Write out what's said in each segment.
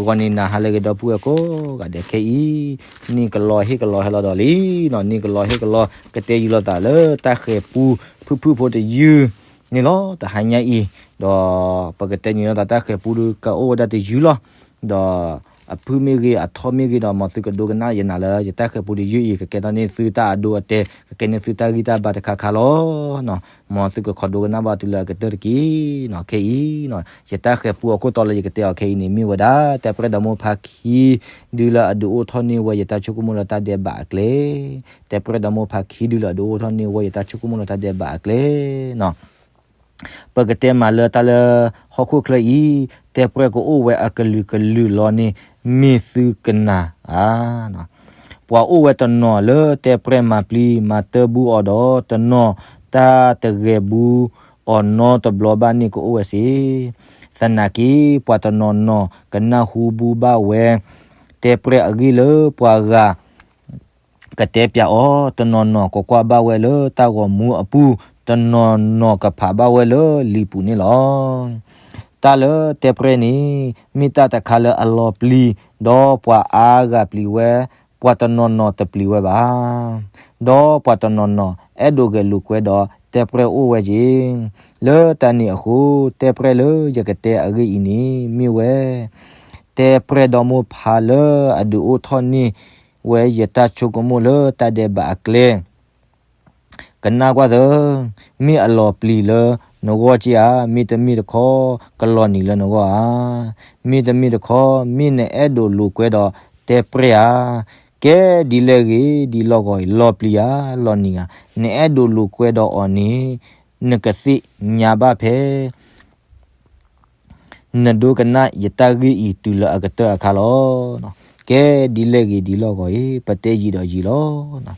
ဂီၤန့ၣ်နၤဟါလၢအဂ့ၤ ဒီပုၢ်ဝဲၢ်ကိးဂၤဒဲးခဲအံၤ, နံၣ်ကလီဟ့ၣ်ကလီဟဲလီၤဒီးလံနီၤ, နံၣ်ကလီဟ့ၣ်ကလီ ကတဲယူၤလိာ်သးလၢတၢ်ဃဲၤပူ ဖုၣ်ဖုၣ်ဖိတယုၢ်န့ၣ်လီၤ. တဟါညါအံၤ ဒီးပကတဲယူၤလိာ်သးတၢ်ဃဲၤပူဒီး ကအိၣ်ဝဲဒၣ်တယုၢ်လီၤ. ဒီးအဖုၣ်မ့ၢ်ဂ့ၤ အထီမ့ၢ်ဂ့ၤဒီး မ်သုကဒိကနၣ်ယနၤလၢ ယတၢ်ဃဲၤပူတယုၢ်အံၤ ကကဲထီၣ်န့ၢ်သုတၢ်အဒိအတဲာ် ကကဲန့ၢ်သုတၢ်ဂံၢ်တၢ်ဘါတခါခါလီၤ. မ်သုကခိးဒိကနၣ်ဘၣ်တုၤလၢအကတၢၢ်တက့ၢ်. ခဲအံၤ ယတၢ်ဃဲၤပူအခိၣ်တီလၢယကတဲအီၤခဲအံၤန့ၣ် မ့ၢ်ဝဲဒၣ် တဲပြဲၢ်ဒီမိၢ်ဖါခံဒုလၢအဒုးအိၣ်ထီၣ်န့ၢ်ဝဲ ယတၢ်ဆိကမိၣ်လၢတၢ်ဒဲးဘးအကျဲ, တဲပြဲၢ်ဒီမိၢ်ဖါခံဒုလၢအဒုးအိၣ်ထီၣ်န့ၢ်ဝဲ ယတၢ်ဆိကမိၣ်လၢတၢ်ဒဲးဘးအကျဲနီၤ. ပကတဲမးလၢတၢ်လၢဟီၣ်ခိၣ်ချၢအံၤ တဲပြဲၢ်ကအိၣ်ဝဲအကလုာ်ကလုာ်လီၤန့ၣ် မ့ၢ်သုကနၣ်ဧါ. ပှၤအိၣ်ဝဲတနီၤလၢတဲပြဲၢ်မၤပျံၤမၤတၢ်ဘူးအီၤဒီး တနီၤတၢ်တဂဲၤဘူးအီၤနီတဘျီဘၣ်န့ၣ် ကအိၣ်ဝဲစ့ၢ်. သနာ်က့ ပှၤတနီၤနီၤ ကနၢ်ဟူဘူးဘၣ်ဝဲ တဲပြဲၢ်အဂ့ၢ်လၢပှၤဂၤ ကတဲပျးအီၤ, တနီၤနီၤကကွၢ်ဘၣ်ဝဲလၢတၢ်ဂီၤမူအပူၤ, တနီၤနီၤကဖးဘၣ်ဝဲလၢလံာ်ပူၤန့ၣ်လီၤ. တၢ်လၢတဲပြဲၢ်န့ၣ် မ့ၢ်တၢ်တခါလၢအလီၤပျံၤ, ဒီးပှၤအါဂၤပျံၤဝဲ, ပှၤတနီၤနီၤတပျံၤဝဲဘၣ်. ဒီးပှၤတနီၤနီၤ အဲၣ်ဒိးဂဲၤလိာ်ကွဲဒီးတဲပြဲၢ်အိၣ်ဝဲက့ၢ်. လၢတၢ်န့ၣ်အဃိ တဲပြဲၢ်လၢယကတဲအဂ့ၢ်အံၤန့ၣ် မ့ၢ်ဝဲ တဲပြဲၢ်ဒီမိၢ်ဖါလၢအဒုးအိၣ်ထီၣ်န့ၢ်ဝဲ ယတၢ်ဆိကမိၣ်လၢတၢ်ဒဲးဘးအကျဲ, ကနၣ်ကွၢ်သၢ, မ့ၢ်အလီၤပျံၤလၢနဂီၢ်က့ၢ်ဧါ, မ့တမ့ၢ်တခီ ကလီၤနံၤလၢနဂီၢ်ဧါ, မ့တမ့ၢ်တခီ မ့ၢ်နအဲၣ်ဒိးလိာ်ကွဲဒီးတဲပြဲၢ်ဧါ, ကဲဒ်လဲၣ်ဂ့ၤ ဒ်လီၢ်ဂီၤအံၤ လီၤပျံၤဧါ လီၤနံၤဧါ, နအဲၣ်ဒိးလိာ်ကွဲဒီးအီၤန့ၣ် နကသ့ၣ်ညါဘၣ်ဖဲ နဒိကနၣ်ယတၢ်ဂ့ၢ်အံၤတုၤလၢအကတၢၢ်အခါလီၤ. ကဲဒ်လဲၣ်ဂ့ၤဒ်လီၢ်ဂီၤအံၤ ပတဲယံာ်ဒီးယံာ်လီၤ.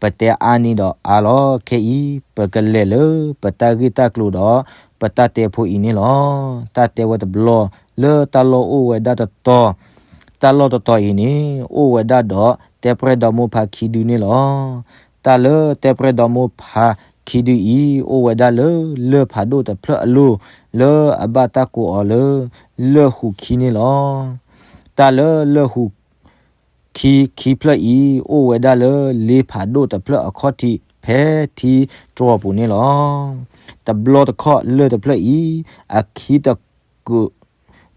ပတဲအါန့ၢ်ဒီးအါလီၤ. ခဲအံၤ ပကလဲၤလၢပတၢ်ဂ့ၢ်တၢ်ကျိၤဒီး ပတၢ်တဲဖိအံၤန့ၣ်လီၤ. တၢ်တဲဝဲတဘျီ လၢတၢ်လီၢ်အိၣ်ဝဲဒၣ်တတီၤ, တၢ်လီၢ်တတီၤအံၤန့ၣ် အိၣ်ဝဲဒၣ်ဒီးတဲပြဲၢ်ဒီမိၢ်ဖါခံဒုန့ၣ်လီၤ. တၢ်လၢတဲပြဲၢ်ဒီမိၢ်ဖါခံဒုအံၤ အိၣ်ဝဲဒၣ်လၢလၢၢ်ဖးဒိၣ်တဖျၢၣ်အလိၤ လၢအဘၣ်တၢ်ကိးအီၤလၢ လၢၢ်ဃုာ်ခံန့ၣ်လီၤ. တၢ်လၢလၢၢ်ဃုာ်ခံခံဖျၢၣ်အံၤ အိၣ်ဝဲဒၣ်လၢလ့ဖးဒိၣ်တဖျၢၣ်အခီၣ်ထံး ဖဲထံတြီၤပူၤန့ၣ်လီၤ. တဘျီတခီၣ်လၢၢ်တဖျၢၣ်အံၤ အခံတကုာ်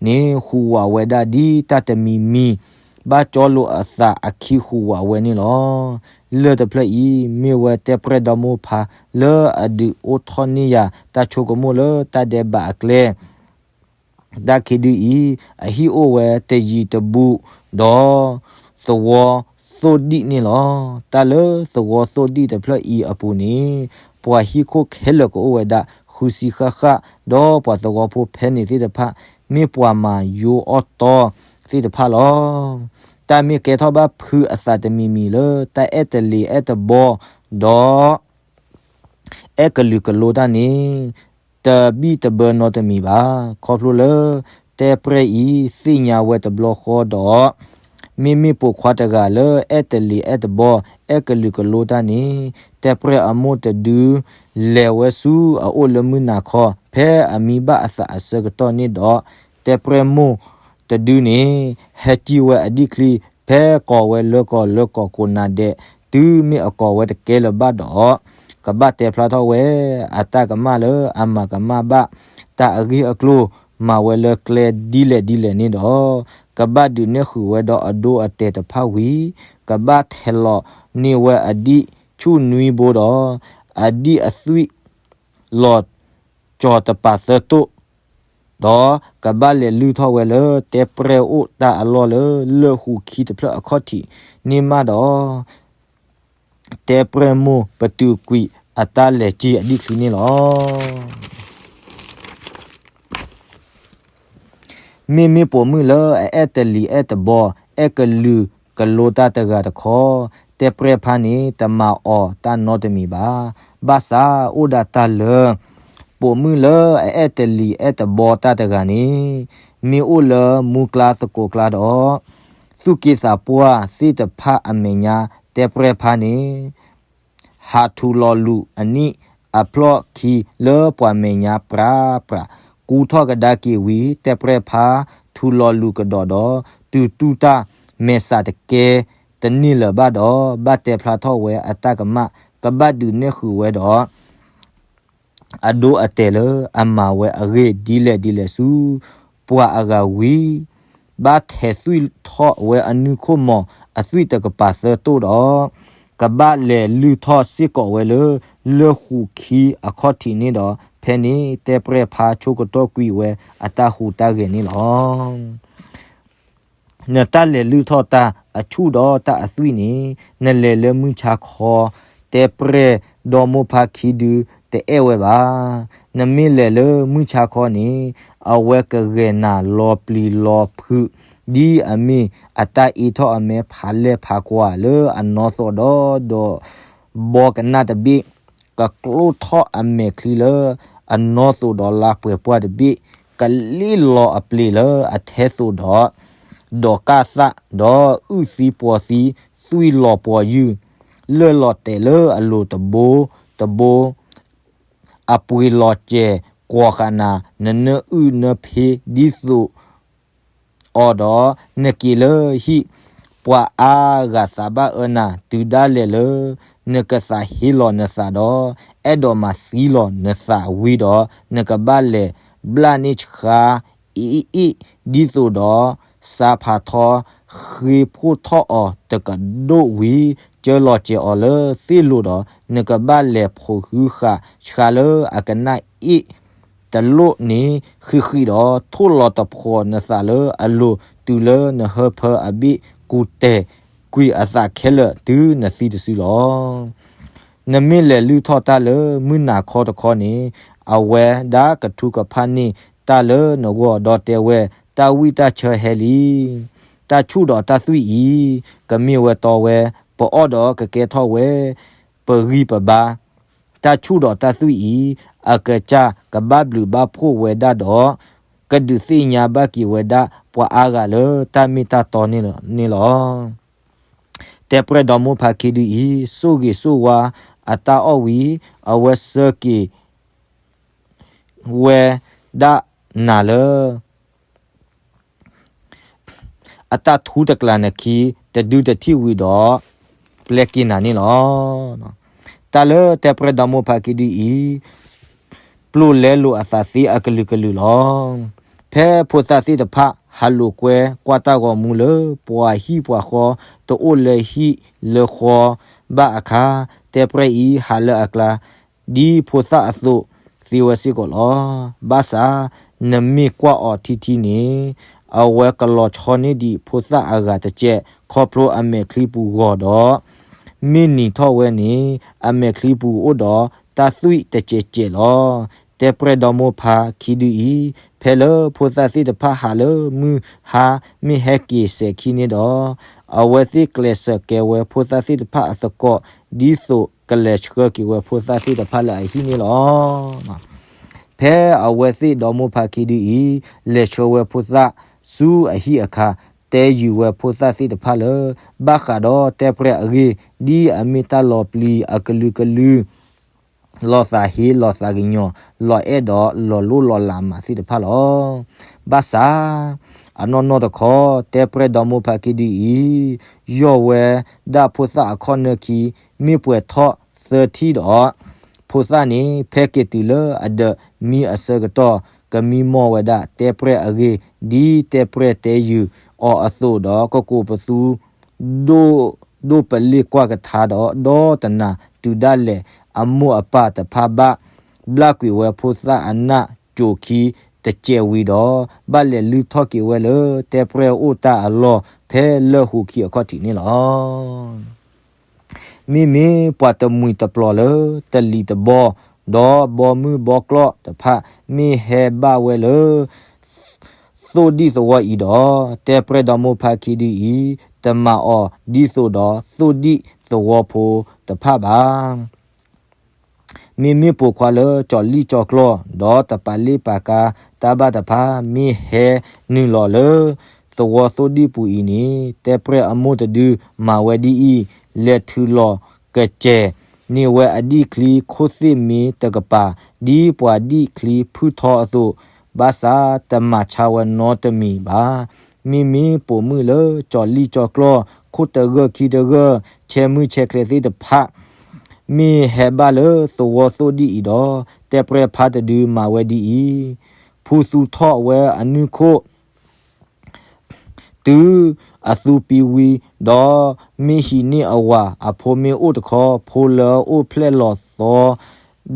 န့ၣ် ဃုာ်ဝးဝဲဒၣ်ဒ်တၢ်တမံၤမံၤ ဘၣ်ကၠီလိာ်အသးအခံဃုာ်ဝးဝဲန့ၣ်လီၤ. လၢၢ်တဖျၢၣ်အံၤ မ့ၢ်ဝဲတဲပြဲၢ်ဒီမိၢ်ဖါ လၢအဒုးအိၣ်ထီၣ်န့ၢ်ယၤ တၢ်ဆိကမိၣ်လၢတၢ်ဒဲးဘးအကျဲ တၢ်ခံဒုအံၤ အဟံၣ်အိၣ်ဝဲတယံၤတဘူး ဒီးသဝီသိၣ်ဒံၣ်န့ၣ်လီၤ. တၢ်လၢသဝီသိၣ်ဒံၣ်တဖျၢၣ်အံၤအပူၤန့ၣ် ပှၤဟံၣ်ခိၣ်ခဲလၢာ်ကအိၣ်ဝဲဒၣ်ဃုဆံဃၣ်ဃၣ်, ဒီးပှၤသဝီဖိဖဲန့ၣ်သ့ၣ်တဖၣ် မ့ၢ်ပှၤမၤယိအီၣ်တီသ့ၣ်တဖၣ်လီၤ. တၢ်မ့ၢ်ကဲထီၣ်ဘၣ်ဖုးအသးတမံၤမံၤလၢ တၢ်အဲၣ်တလံၤအဲၣ်တဘီ ဒီး အဲၣ်ကလုာ်ကလိတၢ်န့ၣ် တဘံၣ်တဘၢနီတမံၤဘၣ်. ခီဖျိလၢ တဲပြဲၢ်အံၤသ့ၣ်ညါဝဲတဘျီဃီဒီး မ့မ့ၢ်ပိာ်ခွါတဂၤလၢအဲၣ်တလံၤအဲၣ်တဘီ အဲၣ်ကလုာ်ကလိတၢ်န့ၣ် တဲပြဲၢ်အမိၢ်တဒု လဲၤဝဲဆူအအိၣ်လၢမုၢ်နၤခီ ဖဲအမံဘၣ်အသးအဆၢကတီၢ်န့ၣ်ဒီး တဲပြဲၢ်မိၢ်တဒုန့ၣ် ဟဲစံၣ်ဝဲအဒံၣ်ချံ ဖဲကိးဝဲလၢကီၢ်လၢကီၢ်ကိးနၤဒဲး တုၤမ့ၢ်အကိးဝဲတကဲလၢၤဘၣ်ဒီး ကဘၣ်တဲဖျါထီၣ်ဝဲ အတၢ်ကမၣ်လၢအမၤကမၣ်ဘၣ် တၢ်အဂ့ၢ်အကျိၤ မၤဝဲလၢကျဲဒ်လဲၣ်ဒ်လဲၣ်န့ၣ်ဒီး ကဘၣ်ဒုးနဲၣ်ဃုာ်ဝဲဒီးအဒိအတဲာ်တဖၣ်ဝံၤ ကဘၣ်ထဲးလီၤန့ၢ်ဝဲအဒံၣ်ဆူၣ်နွံဘိဒီး အဒံၣ်အသွံၣ် လီၤကၠီၤတပာ်သၢတိၣ် ဒီးကဘၣ်လဲၤလုၢ်ထီၣ်ဝဲလၢတဲပြဲၢ်အိၣ်တၢ်အလီၢ်လၢလၢၢ်ဃုာ်ခံတဖျၢၣ်အခီၣ်ထံးန့ၣ်မးဒီး တဲပြဲၢ်မိၢ်ပတုာ်ကွံာ်အတၢ်လဲၤစံၣ်အဒံၣ်ချံန့ၣ်လီၤ. မ့မ့ၢ်ပိာ်မုၣ်လၢအအဲၣ်တလံၤအဲၣ်တဘီ အဲၣ်ကလုာ်ကလိတၢ်တဂၤတခီ တဲပြဲၢ်ဖါန့ၣ် တမၤအီၤတၢ်နီတမံၤဘၣ်. ဘၣ်ဆၣ်အိၣ်ဒၣ်တၢ်လၢ ပိာ်မုၣ်လၢအအဲၣ်တလံၤအဲၣ်တဘီတၢ်တဂၤန့ၣ် မ့ၢ်အိၣ်လၢမူကျါသကိးကျါဒီး သူၣ်က့သးပှၢ်သ့ၣ်တဖၣ်အမဲာ်ညါ တဲပြဲၢ်ဖါန့ၣ် ဟးထူးလီၤလူၤအနံၣ်အဖျၢၣ်ခံလၢပှၤမဲာ်ညါပြးပြး ကူထီၣ်ကဒါက့ၤဝံၤ တဲပြဲၢ်ဖါထူး ဖုလီၤလူၤကဒီးဒီး တုၤတူၢ်တၢ်မဲာ်ဆှးတကဲတန့ၢ်လၢၤဘၣ်ဒီး ဘၣ်တဲဖျါထီၣ်ဝဲအတၢ်ကမၣ် ကဘၣ်ဒုးနဲၣ်ဃုာ်ဝဲဒီး အဒိအတဲာ်လၢအမၤဝဲအဂ့ၢ် ဒ်လဲၣ်ဒ်လဲၣ်ဆူ ပှၤအဂၤဝံၤ ဘၣ်ထဲးသွံၣ်ထီၣ်ဝဲအနုၢ်ခိၣ်မီၤအသွံၣ်တကပၤသၢတိၢ်ဒီး ကဘၣ်လဲၤလုၢ်ထီၣ်စ့ၢ်ကီးဝဲလၢ လၢၢ်ဟူးခံအခီၣ်ထံးန့ၣ်ဒီး ဖဲန့ၣ်တဲပျဲၢ်ဖါဆိကတီၢ်ကွံာ်ဝဲအတၢ်ဟူးတၢ်ဂဲၤန့ၣ်လီၤ. နတၢ်လဲၤလုၢ်ထီၣ်တၢ်အဆူၣ်ဒီးတၢ်အသွံၣ်န့ၣ် နလဲၤလၢမုၢ်ဆါခီ, တဲပျဲၢ်ဒီမါဖါခံဒုတအဲၣ်ဝဲဘၣ်. နမ့ၢ်လဲၤလၢမုၢ်ဆါခီန့ၣ် အဝဲကဂဲၤနၤလီၤပျံၤလီၤဖုး ဒ်အမ့ၢ်အတၢ်အ့ထီၣ်အမဲဖးလဲၢ်ဖးကွၢ်လၢအနီၣ်သိးဒီး ဒီးဘီကနၣ်တဘ့ၣ်, ကကျိၣ်ထီၣ်အမဲာ်ချံလၢအနီၣ်သိးဒီးလါပှဲၤပှၢ်တဘ့ၣ်, ကလ့ၣ်လီၤအပျ့ၤလၢအထဲသိးဒီး ဒီးကၢ်သၣ်, ဒီးအုၣ်သံပှီၤသံ, သွံၣ်လီၤပှီၤယုၢ်, လၢၢ်လီၤတဲာ်လၢအလိၤတဘိတဘိ, အပှ့ၤလီၤစဲၤကွီၤဃာ်နၤ, နနၢအုၣ်နၢဖ့ဒ်သိး အီၤဒီး နက့ၤလၢဟံၣ်, ပှၤအါဂၤသးဘၣ်အၢနၤ, တုၤဒၣ်လဲာ်လၢ နကသးဟ့လီၤနသးဒီး အဲၣ်ဒိးမၤသံလီၤနသးဝံၤဒီး နကဘၣ်လဲၤဘျၣ်န့ၢ်ဆှါ အ့ၣ်အ့ၣ် ဒ်သိးဒီး စါဖးထီ ဃ့ဖှိၣ်ထီၣ်အီၤတကဒိၣ်ဝံၤ ကၢလီၤစဲၤအီၤလၢသ့ၣ်လိၤဒီး နကဘၣ်လဲၤဖိးဟုဃာ်ဆှါလၢအကနၣ်အ့ၣ် တလိၣ်န့ၣ်ဃံးဃံးဒီး ထိၣ်လီၤတဖိးနသးလၢအလိၤ တုၤလၢနဟၢဖၢအဘ့ၣ်ကူၣ်တဲာ်ကွံာ်အသးခဲလၢာ်တုၤနသံတစုလီၤ. နမ့ၢ်လဲၤလုၢ်ထီၣ်တၢ်လၢမုၢ်နၤခီတခီန့ၣ် အဝဲဒၣ်ကထုကဖၣ်န့ၢ်တၢ်လၢနဂီၢ် ဒီးတဲဝဲ, တၢ်ဝံၣ်တၢ်ဆၢဟဲလံ. တၢ်ဆူၣ်ဒီးတၢ်သွံၣ်အံၤ ကမ့ၢ်ဝဲတီဝဲ, ပအီၣ်ဒီးကကဲထီၣ်ဝဲ ပဂံၢ်ပဘါ တၢ်ဆူၣ်ဒီးတၢ်သွံၣ်အံၤ အကစၢ်ကဘၣ်ဘျုးဘၣ်ဖှိၣ်ဝဲဒၣ်ဒီး ကဒုးသ့ၣ်ညါဘၣ်က့ၤဝဲဒၣ်ပှၤအါဂၤလၢတၢ်မ့ၢ်တၢ်တီန့ၣ်လီၤ. တဲပျဲၢ်ဒီမါဖါခံဒုအံၤ ဆိၣ်ဂ့ၤဆိၣ်ဝါအတၢ်အီၣ်ဝံၤ အဝဲဆှၢက့ၤဝဲဒၣ်နၤလၢ အတၢ်ထူတကျးနခံ တဒုတထံၣ်ဝံၤဒီး ပျဲက့ၤနၤန့ၣ်လီၤ. တၢ်လၢတဲပျဲၢ်ဒီမါဖါခံဒုအံၤ ပျိာ်လဲလိာ်အသးသ့အကလုာ်ကလုာ်လီၤ. ဖဲဖိသၣ်သ့ၣ်တဖၣ် ဟးလိာ်ကွဲကွၢ်တၢ်ဂီၤမူလၢ ပှၤဟံၣ်ပှၤဃီတအိၣ်လၢဟံၣ်လၢဃီဘၣ်အခါ, တဲပျဲၢ်အံၤဟးလၢအကျါ ဒ်ဖိသၣ်အသိးသ့ဝဲစ့ၢ်ကီးလီၤ. ဘၣ်ဆၣ် နမ့ၢ်ကွၢ်အီၤထံထံန့ၣ် အဝဲကလီၤဆီန့ၢ်ဒံးဖိသၣ်အဂၤတစဲး ခီဖျိအမဲာ်ချံပူၤဂီၤဒီး မ့ၢ်နံၤထီၣ်ဝဲန့ၣ် အမဲာ်ချံပူၤအိၣ်ဒီးတၢ်သွံၣ်တစဲးစဲးလီၤ. တဲပျဲၢ်ဒီမါဖါခံဒုအံၤ ဖဲလၢဖိသၣ်သ့ၣ်တဖၣ်ဟးလၢမုၢ်ဟါမ့ၢ်ဟဲက့ၤစဲၤခံန့ၣ်ဒီး အဝဲသ့ၣ်ကျဲးစၢးကဲဝဲဖိသၣ်သ့ၣ်တဖၣ်အသကိး ဒ်သိးကလဲၤဆှၢက့ၤဝဲဖိသၣ်သ့ၣ်တဖၣ်လၢအဟံၣ်န့ၣ်လီၤ. ဖဲအဝဲသ့ၣ်ဒီမါဖါခံဒုအံၤ လဲၤဆှၢဝဲဖိသၣ်ဆူအဟံၣ်အခါ, တဲဃုာ်ဝဲဖိသၣ်သ့ၣ်တဖၣ်လၢ ဘၣ်ဃးဒီးတဲပျဲၢ်အဂ့ၢ် ဒ်အမ့ၢ်တၢ်လီၤပျံၤအကလုာ်ကလုာ် လီၤသးဟ့လီၤသးကညီၤ လီၤအဲၣ်ဒီးလီၤလိၢ်လီၤလးမးသ့ၣ်တဖၣ်လီၤ. ဘၣ်ဆၣ် အနီၢ်နီၢ်တခီ တဲပျဲၢ်ဒီမါဖါခံဒုအံၤ ယီၢ်ဝဲဒၣ်ဖိသၣ်အခီၣ်နၢခံ မ့ၢ်ပှဲၤထီၣ်သၢထံၣ်ဒီး ဖိသၣ်န့ၣ် ဖဲက့ၤတုၤလၢအဒၢးမံအဆၢကတီၢ် ကမံမီၢ်ဝဲဒၣ်တဲပျဲၢ်အဂ့ၢ် ဒ်တဲပျဲၢ်တဲဃုာ်အီၤအသိးဒီး ကကိးပသူ ဒိၣ်ဒိၣ်ပလ့ၢ်ကွၢ်ကထါဒီး ဒီတနၤတုၤဒၣ်လဲာ် အမိၢ်အပၢ်တဖၣ်ဘၣ် ဘျၣ်ကွံာ်ဝဲဖိသၣ်အနၢ်ကၠိၤခံတစဲးဝံၤဒီး ဘၣ်လဲၤလုၢ်ထီၣ်က့ၤဝဲလၢ တဲပျဲၢ်အိၣ်တၢ်အလီၢ် ဖဲလၢၢ်ဟူးခံအခီၣ်ထံးန့ၣ်လီၤ. မ့မ့ၢ်ပှၤတမှံၤတပျီၤလၢတလံၤတဘီ ဒီးဘီမုၢ်ဘီကျီၢ်တဖၣ် မ့ၢ်ဟဲဘၣ်ဝဲလၢ သိၣ်ဒံၣ်သဝီအံၤဒီး တဲပျဲၢ်ဒီမါဖါခံဒုအံၤ တမၤအီၤဒ်သိးဒီးသိၣ်ဒံၣ်သဝီဖိတဖၣ်ဘၣ်. မ့မ့ၢ်ပိာ်ခွါလၢကၠီၤလံၣ်ကၠီၤကျီၢ် ဒီးတပာ်လ့ၣ်ပာ်ကါတၢ်ဘၣ်တဖၣ် မ့ၢ်ဟဲနုာ်လီၤလၢသဝီသိၣ်ဒံၣ်ပူၤအံၤန့ၣ် တဲပျဲၢ်အမိၢ်တဒုမၤဝဲဒ်အံၤ, လဲၤထုးလီၤကစဲၤန့ၢ်ဝဲအဒံၣ်ချံခိၣ်သ့ၣ်မ့တကပၤ ဒ်ပှၤဒံၣ်ချံဖုၣ်ထီအသိး, ဘၣ်ဆၣ်တမၤဆါဝဲနီတမံၤဘၣ်. မ့မ့ၢ်ပိာ်မုၣ်လၢကၠီၤလံၣ်ကၠီၤကျီၢ် ခိၣ်တဂၢၢ်ခံတဂၢၢ် ဆဲမုၢ်ဆဲချ့သ့ၣ်တဖၣ် မ့ၢ်ဟဲဘၣ်လၢသဝီသိၣ်ဒံၣ်အံၤဒီး တဲပျဲၢ်ဖါတဒုမၤဝဲဒ်အံၤ, ဖူသူထီၣ်ဝဲအနုၢ်ခိၣ် တုၤအသူပံဝံၤဒီး မ့ၢ်ဟံးန့ၢ်အဝၤ, အဖိမ့ၢ်အိၣ်တခီ ဖိလၢအိၣ်ဖျဲၣ်လီၤသီ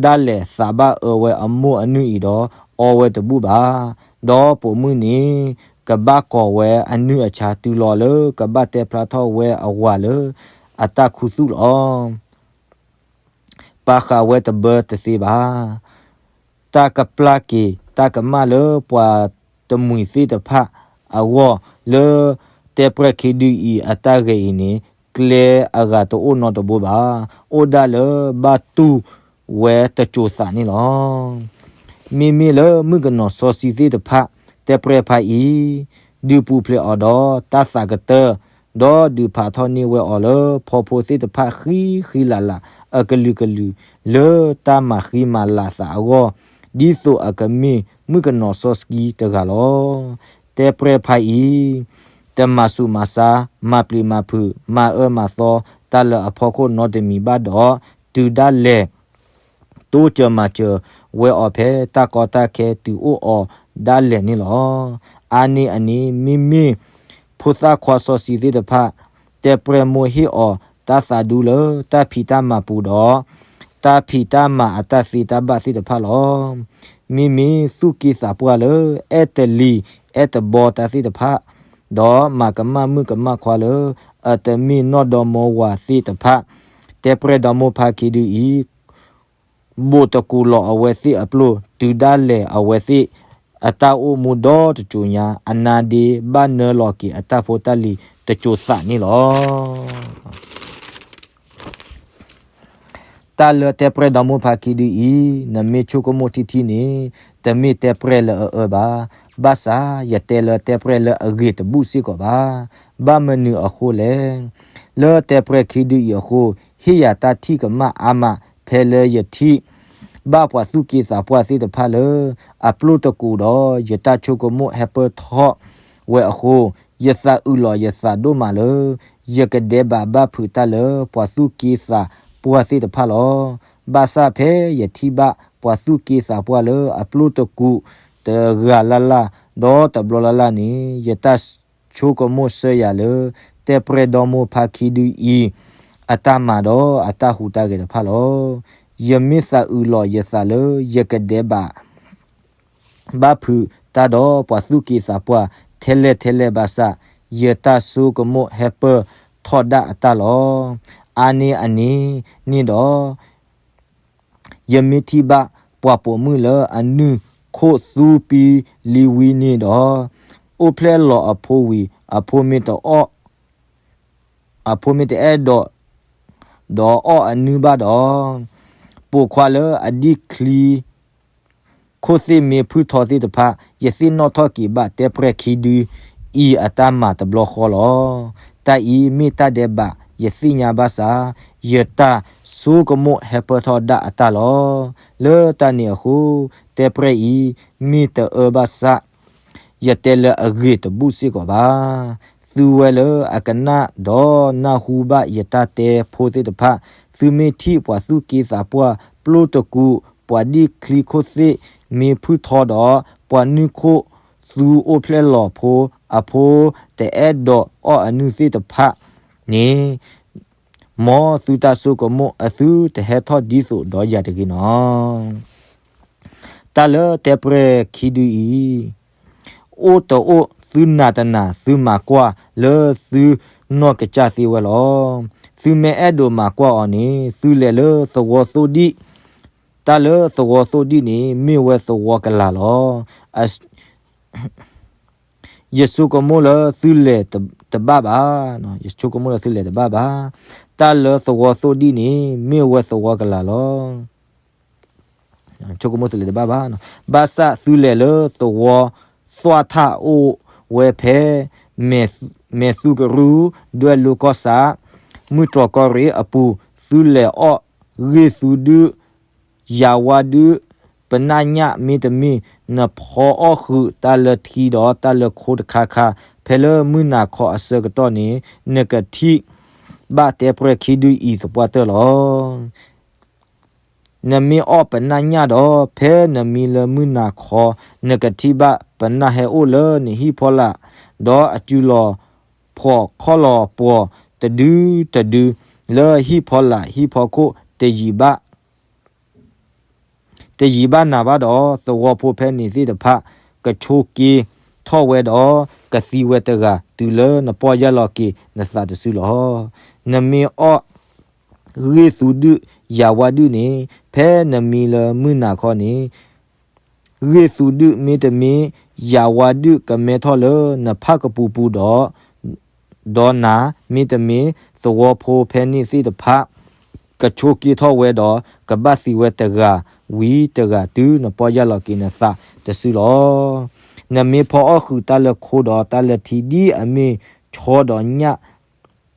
ဒၣ်လဲာ် သးဘၣ်အၢဝဲအမိၢ်အနုၢ်အံၤဒီး အီဝဲတဘူၣ်ဘၣ်. ဒီးပိာ်မုၣ်န့ၣ် ကဘၣ်ကိးဝဲအနုၢ်အဆါ တုၤလီၤလၢကဘၣ်တဲဖျါထီၣ်ဝဲအဝၤလၢအတၢ်ခူသူၣ်လီၤ. ပာ်ဃာ်ဝဲတဘၢတသ့ဘၣ်. တၢ်ကပျၢ်က့ၤတၢ်ကမၣ်လၢပှၤတမှံၤသ့ၣ်တဖၣ်အဂီၢ် လၢတဲပျဲၢ်ခံဒုအံၤအတၢ်ဂဲၤအံၤန့ၣ် ကျဲအဂၤတအိၣ်နီတဘိဘၣ်. အိၣ်ဒၣ်လၢဘၣ်တူၢ်ဝဲတစိၤသးန့ၣ်လီၤ. မ့မ့ၢ်လၢမုၣ်ကနီၤစီဆှံသ့ၣ်တဖၣ် တဲပျဲၢ်ဖါအံၤ ဒုးပူၤဖျဲးအီၤဒီးတၢ်သးကတၢၢ်, ဒီးဒုးဖးထီၣ်န့ၢ်ဝဲအီၤလၢဖီဖိသ့ၣ်တဖၣ် ဃံဃံလၤလၤ အကလုာ်ကလုာ် လၢတၢ်မၤဃံမၤလၤသးအဂီၢ်, ဒ်သိးအကမ့ၢ်မုၣ်ကနီၤစီဆှံတဂၤလီၤ. တဲပျဲၢ်ဖါအံၤ တမၤဆူးမၤဆါ, မၤပျံၤမၤဖုး, မၤအၢမၤသီ တၢ်လၢအဖီခိၣ်နီတမံၤဘၣ်ဒီး တုၤဒၣ်လဲာ် တိစၢၤမၤစၢၤဝဲအီၤဖဲ တၢ်ကီတၢ်ခဲတုၤအိၣ်အီၤဒၣ်လဲာ်န့ၣ်လီၤ. အါန့ၢ်အန့ၣ် မ့မ့ၢ်ဖိသၣ်ခွါစီဆှံသ့ၣ်တဖၣ် တဲပျဲၢ်မိၢ်ဟ့ၣ်အီၤတၢ်သးဒူလၢတၢ်ဖံးတၢ်မၤပူၤဒီး တၢ်ဖံးတၢ်မၤအတၢ်သ့တၢ်ဘၣ်သ့ၣ်တဖၣ်လီၤ. မ့မ့ၢ်သူၣ်က့သးပှၢ်လၢအဲၣ်တလံၤအဲၣ်တဘီတၢ်သ့ၣ်တဖၣ် ဒီးမၤကမၣ်မုၣ်ကမၣ်ခွါလၢအတမ့ၢ်နီၢ်ဒီမါဝၤသ့ၣ်တဖၣ်, တဲပျဲၢ်ဒီမါဖါခံဒုအံၤ ဘိးတကူးလီၤအဝဲသ့ၣ်အပျိၢ် တုၤဒၣ်လဲာ်အဝဲသ့ၣ်အတၢ်အိၣ်မူဒီတစိၤညါ အနါဒ့ဘၣ်နၢလီၤက့ၤအတၢ်ဖိတၢ်လံၤတစိၤသးန့ၣ်လီၤ. တၢ်လၢတဲပျဲၢ်ဒီမါဖါခံဒုအံၤ နမ့ၢ်ဆိကမိၣ်ထံထံန့ၣ် တမ့ၢ်တဲပျဲၢ်လၢအအၢဘၣ်. ဘၣ်ဆၣ်ယတဲလၢတဲပျဲၢ်လၢအဂ့ၤတဘူၣ်စ့ၢ်ကီးဘၣ်. ဘၣ်မနုၤအဃိလဲၣ်. လၢတဲပျဲၢ်ခံဒုအံၤအဃိ ဟ့ၣ်ယၤတၢ်ထံၣ်ကမၣ်အါမး ဖဲလၢယထံၣ် ဘၣ်ပှၤသူၣ်က့သးပှၢ်သ့ၣ်တဖၣ်လၢ အပျိၢ်တကူးဒီး ယတၢ်ဆိကမိၣ်ဟဲပၢၢ်ထီၣ်ဝဲအဃိ, ယသးအုးလီၤယသးဒိၣ်မးလၢ ယကဒဲးဘးဘၣ်ဖုးတၢ်လၢပှၤသူၣ်က့သးပှၢ်သ့ၣ်တဖၣ်လီၤ. ဘၣ်ဆၣ်ဖဲယထံၣ်ဘၣ်ပှၤသူၣ်က့သးပှၢ်လၢအပျိၢ်တကူးတဂၤလၢ်လၢ် ဒီးတဘျီလၢ်လၢ်န့ၣ် ယတၢ်ဆိကမိၣ်စၢယၤလၢ တဲပျဲၢ်ဒီမါဖါခံဒုအံၤ အတၢ်မၤဒီးအတၢ်ဟူးတၢ်ဂဲၤတဖၣ်လီၤ. ယမ့ၢ်သးအုးလီၤယသးလၢယကဒဲးဘး ဘၣ်ဖုးတၢ်ဒီးပှၤသူၣ်က့သးပှၢ်ထဲလဲၣ်ထဲလဲၣ်ဘၣ်ဆၣ်, ယတၢ်ဆိကမိၣ်ဟဲပၢၢ်ထီၣ်ဒၣ်အတၢ်လီၤ. အါန့ၢ်အန့ၣ်န့ၣ်ဒီး ယမ့ၢ်ထံၣ်ဘၣ်ပှၤပိာ်မုၣ်လၢအနုၢ်ခိၣ်သူပံလံဝံန့ၣ်ဒီး, အိၣ်ဖျဲၣ်လီၤအဖိဝံၤ အဖိမ့ၢ်တအဲၣ်ဒိး ဒီးအီၣ်အနုၢ်ဘၣ်ဒီး, ပိာ်ခွါလၢအဒံၣ်ချံ ခိၣ်သ့ၣ်မ့ၢ်ဖုၣ်ထီသ့ၣ်တဖၣ်, ယသ့ၣ်နီၣ်ထီၣ်က့ၤဘၣ်တဲပျဲၢ်ခံဒုအံၤအတၢ်မၤတဘျီဃီလီၤ. တၢ်အံၤမ့ၢ်တၢ်ဒဲးဘးယသ့ၣ်ညါဘၣ်ဆၣ်, ယတၢ်ဆိကမိၣ်ဟဲပၢၢ်ထီၣ်ဒၣ်အတၢ်လီၤ. လၢတၢ်န့ၣ်အဃိ, တဲပျဲၢ်အံၤမ့ၢ်တအၢဘၣ်ဆၣ် ယတဲလၢအဂ့ၤတဘူၣ်စ့ၢ်ကီးဘၣ်. သုဝဲလၢအကနၣ်ဒီးနၢ်ဟူဘၣ်ယတၢ်တဲဖိသ့ၣ်တဖၣ်, သုမ့ၢ်ထံၣ်ပှၤသူၣ်က့သးပှၢ် ပျိၢ်တကူး, ပှၤဒံၣ်ချံခိၣ်သ့ၣ်မ့ၢ်ဖုၣ်ထီဒီး, ပှၤနုၢ်ခိၣ်သူအိၣ်ဖျဲၣ်လီၤဖိ, အဖိတအဲၣ်ဒိးအီၣ်အနုၢ်သ့ၣ်တဖၣ်န့ၣ်, မ်သုတၢ်ဆိကမိၣ်အသုတဟဲထီၣ်ဒ်သိးဒီးယၤတဂ့ၤနီၤ. တၢ်လၢတဲပျဲၢ်ခံဒုအံၤ, အိၣ်တအိၣ်သုနာ်တနာ် သုမၤကွၢ်လၢသုနီၢ်ကစၢ်သ့ဝဲလီၤ. သုမ့ၢ်အဲၣ်ဒိးမၤကွၢ်အီၤန့ၣ် သုလဲၤလၢသဝီသိၣ်ဒံၣ်, တၢ်လၢသဝီသိၣ်ဒံၣ်န့ၣ် မ့ၢ်ဝဲသဝီကလာ်လီၤ. ယဆိကမိၣ်လၢသုလဲၤတဘၣ်ဘၣ်, ယဆိကမိၣ်လၢသုလဲၤတဘၣ်ဘၣ်. တၢ်လၢသဝီသိၣ်ဒံၣ်န့ၣ် မ့ၢ်ဝဲသဝီကလာ်လီၤ. ဆိကမိၣ်သုလဲၤတဘၣ်ဘၣ်. ဘၣ်ဆၣ်သုလဲၤလၢသဝီသွၣ်ထၣ်အိၣ်ဝဲဖဲ မဲာ်သူကရူ, ဒွဲၣ်လိၤကီၢ်ဆၣ်, မုၢ်တြီၢ်ကီၢ်ရ့ၣ်အပူၤ, သုလဲၤအီၣ်ဂ့ၢ်သူဒုၣ်, ယၤဝါဒုၣ်, ပနၢ်ညၣ်မ့တမ့ၢ် နဖီအီၣ်ဃုာ်တၢ်လၢထံဒီးတၢ်လၢခိတခါခါ ဖဲလၢမုၢ်နၤခီအဆၢကတီၢ်န့ၣ် နကထံၣ်ဘၣ်တဲပြဲၣ်ခံဒုအံၤသပှၢ်တၢၢ်လီၤ. နမ့ၢ်အီၣ်ပနၢ်ညၣ်ဒီး ဖဲနမံလၢမုၢ်နၤခီ နကထံၣ်ဘၣ် ပနၢ်ဟဲအိၣ်လၢနဟံၣ်ဖီလာ်, ဒီးအစုလီၤဖှီၣ်ခီၣ်လီၤပှီၤတဒုတဒု လၢဟံၣ်ဖီလာ်ဟံၣ်ဖီခိၣ်တယံာ်ဘၣ် တယံာ်ဘၣ်နၤဘၣ်ဒီး သဝီဖိဖဲန့ၣ်သ့ၣ်တဖၣ် ကဆိးက့ၤထီၣ်ဝဲဒီး ကသံဝဲတဂၤ တုၤလၢနပီၢ်ယၢ်လီၤက့ၤနသးတစုလီၤ. နမ့ၢ်အီၣ်ဂ့ၢ်သူဒုၣ်ယၤဝါဒုၣ်န့ၣ် ဖဲနမံလၢမုၢ်နၤခီန့ၣ် ဂ့ၢ်သူဒုၣ်မ့တမ့ၢ် ယၤဝါဒုၣ်ကမဲထီၣ်လၢနဖၣ်ကပူၤပူၤဒီး ဒီးနၤမ့တမ့ၢ် သဝီဖိဖဲန့ၣ်သ့ၣ်တဖၣ် ကဆိးက့ၤထီၣ်ဝဲဒီး ကဘၣ်သံဝဲတဂၤဝံၤတဂၤတုၤနပီၢ်ယၢ်လီၤက့ၤနသးတစုလီၤ. နမ့ၢ်ဖီအီၣ်ဃုာ်တၢ်လၢခိဒီးတၢ်လၢထံဒ်အမ့ၢ်ဆီဒီးညၣ်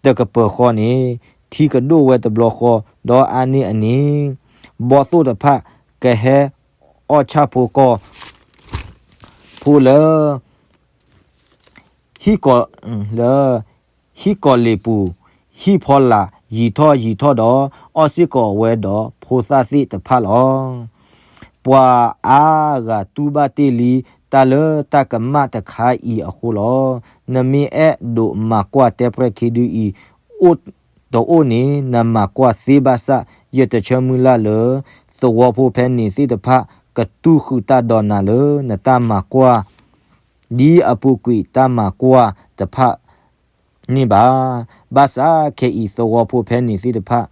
တကပၤဃီန့ၣ် ထံကဒိၣ်ဝဲတဘျီဃီ ဒီးအါန့ၢ်အန့ၣ် ဘီၣ်သိၣ်တဖၣ်ကဟဲအီၣ်ဆၣ်ဖိကီၢ်ဖိလၢ ဟံၣ်ကီၢ် လၢ ဟံၣ်ကီၢ်လ့ၣ်ပူၤ ဟံၣ်ဖီလာ်ယံၤထီၣ်ယံၤထီၣ်ဒီး အီၣ်စ့ၢ်ကီးဝဲဒီးဖိသၣ်သ့ၣ်တဖၣ်လီၤ. ပှၤအါဂၤတူၢ်ဘၣ်တ့ၢ်လံ တၢ်လၢတၢ်ကမၣ်တခါအံၤအဃိလီၤ. နမ့ၢ်အဲၣ်ဒိးမၤကွၢ်တဲပြဲၣ်ခံဒုအံၤ အိၣ်တအိၣ်န့ၣ် နမၤကွၢ်သ့ဘၣ်ဆၣ် ယတဆၢမုၢ်လၢ်လၢ သဝီဖိဖဲန့ၣ်သ့ၣ်တဖၣ် ကတူၢ်ဃုာ်တၢ်ဒီးနၤလၢနတၢ်မၤကွၢ် ဒ်အပူၤကွံာ်တၢ်မၤကွၢ်တဖၣ်န့ၣ်ဘၣ်. ဘၣ်ဆၣ်ခဲအံၤသဝီဖိဖဲန့ၣ်သ့ၣ်တဖၣ်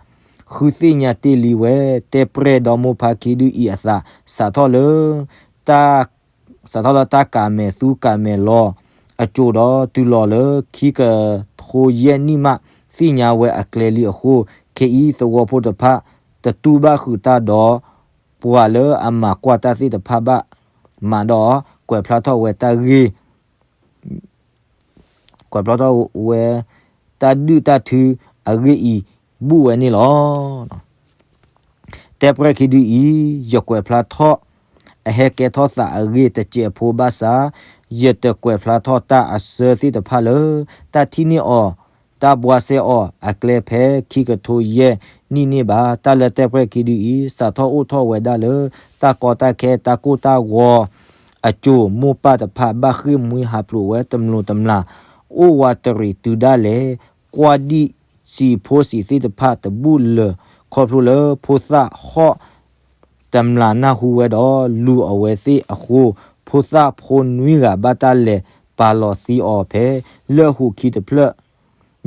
ဃုသ့ၣ်ညါတ့ၢ်လံဝဲ တဲပြဲၣ်ဒီးမိၢ်ဖါခံဒုအံၤအသး စးထီၣ်လၢ တၢ် စးထီၣ်လၢတၢ်ကၤမဲာ်သူကၤမဲာ်လီၤအစိၤဒီး တုၤလီၤလၢခံကထိယဲၢ်နံၣ်မး သ့ၣ်ညါဝဲအကျဲလံအဃိ ခဲအံၤသဝီဖိတဖၣ် တတူၢ်ဘၣ်ဃုာ်တၢ်ဒီး ပှၤလၢအမၤကွၢ်တၢ်သ့ၣ်တဖၣ်ဘၣ် မးဒီး ကွဲးဖျါထီၣ်ဝဲတၢ်ဂ့ၢ် ကွဲးဖျါထီၣ်ဝဲ တၢ်ဒုၣ်တၢ်ထုအဂ့ၢ်အံၤ ဘူးဝဲန့ၣ်လီၤ. တဲပြဲၣ်ခံဒုအံၤ ယကွဲးဖျါထီၣ် အဟဲကဲထီၣ်သးအဂ့ၢ်တစဲးဖိဘၣ်ဆၣ် ယတကွဲးဖျါထီၣ်တၢ်အစၢသ့ၣ်တဖၣ်လၢ တၢ်ထံၣ်န့ၢ်အီၤ တၢ်ဘှါစဲအီၤအကျဲဖဲခံကထိယဲၢ်နံၣ်န့ၣ်ဘၣ်. တၢ်လၢတဲပြဲၣ်ခံဒုအံၤ စးထီၣ်အိၣ်ထီၣ်ဝဲဒၣ်လၢ တၢ်ကီတၢ်ခဲတၢ်ကိၢ်တၢ်ဂီၤအစိၤ မိၢ်ပၢ်တဖၣ်ဘၣ်ဃ့ၢ်မှံဟးဖျိးဝဲတမျိးတမျာ် အိၣ်ဝးတရံးတုၤဒၣ်လဲာ် ကွၢ်ဒံၣ်စံာ်ဖိစံာ်သ့ၣ်တဖၣ်တဘူၣ်လၢၤ ခီဖျိလၢဖိသၣ်ဟီၣ် တမျာ်နၢ်ဟူဝဲဒီးလူၤအဝဲသ့ၣ်အဃိ ဖိသၣ်ဖိနွံဂၤဘၣ်တၢ်လဲၤပာ်လီၤသံအီၤဖဲ လၢၢ်ဟူးခံတဖျၢၣ်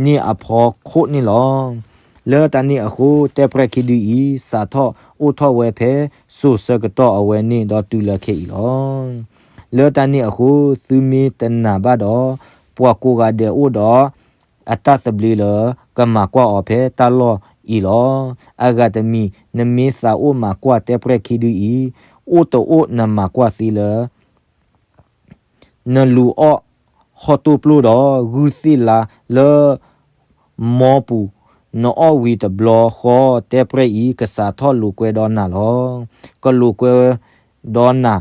န့ၣ်အဖီခိၣ်န့ၣ်လီၤ. လၢတၢ်န့ၣ်အဃိ တဲပြဲၣ်ခံဒုအံၤ စးထီၣ်အိၣ်ထီၣ်ဝဲဖဲစိၤဆၢကတီၢ်အဝဲန့ၣ်ဒီးတုၤလၢခဲအံၤလီၤ. လၢတၢ်န့ၣ်အဃိ သုမ့ၢ်တနာ်ဘၣ်ဒီး ပှၤကိးဂၤဒဲးအိၣ်ဒီး အတၢ်သဘျ့လၢ ကမၤကွၢ်အီၤဖဲတၢ်လီၢ်အံၤလီၤ. အဂၤတမံၤ နမ့ၢ်သးအိၣ်မၤကွၢ်တဲပြဲၣ်ခံဒုအံၤ အိၣ်တအိၣ်နမၤကွၢ်သ့လၢ နလူၤအီၣ်ဟီၣ်တိၢ်ပျိၢ်ဒီး ဂုၢ်သ့ၣ်လါလၢ မီပူၤ နအီၣ်ဝံၤတဘျီဃီ တဲပြဲၣ်အံၤ ကစးထီၣ်လိာ်ကွဲဒီးနၤလီၤ. ကလိာ်ကွဲဒီးနၤ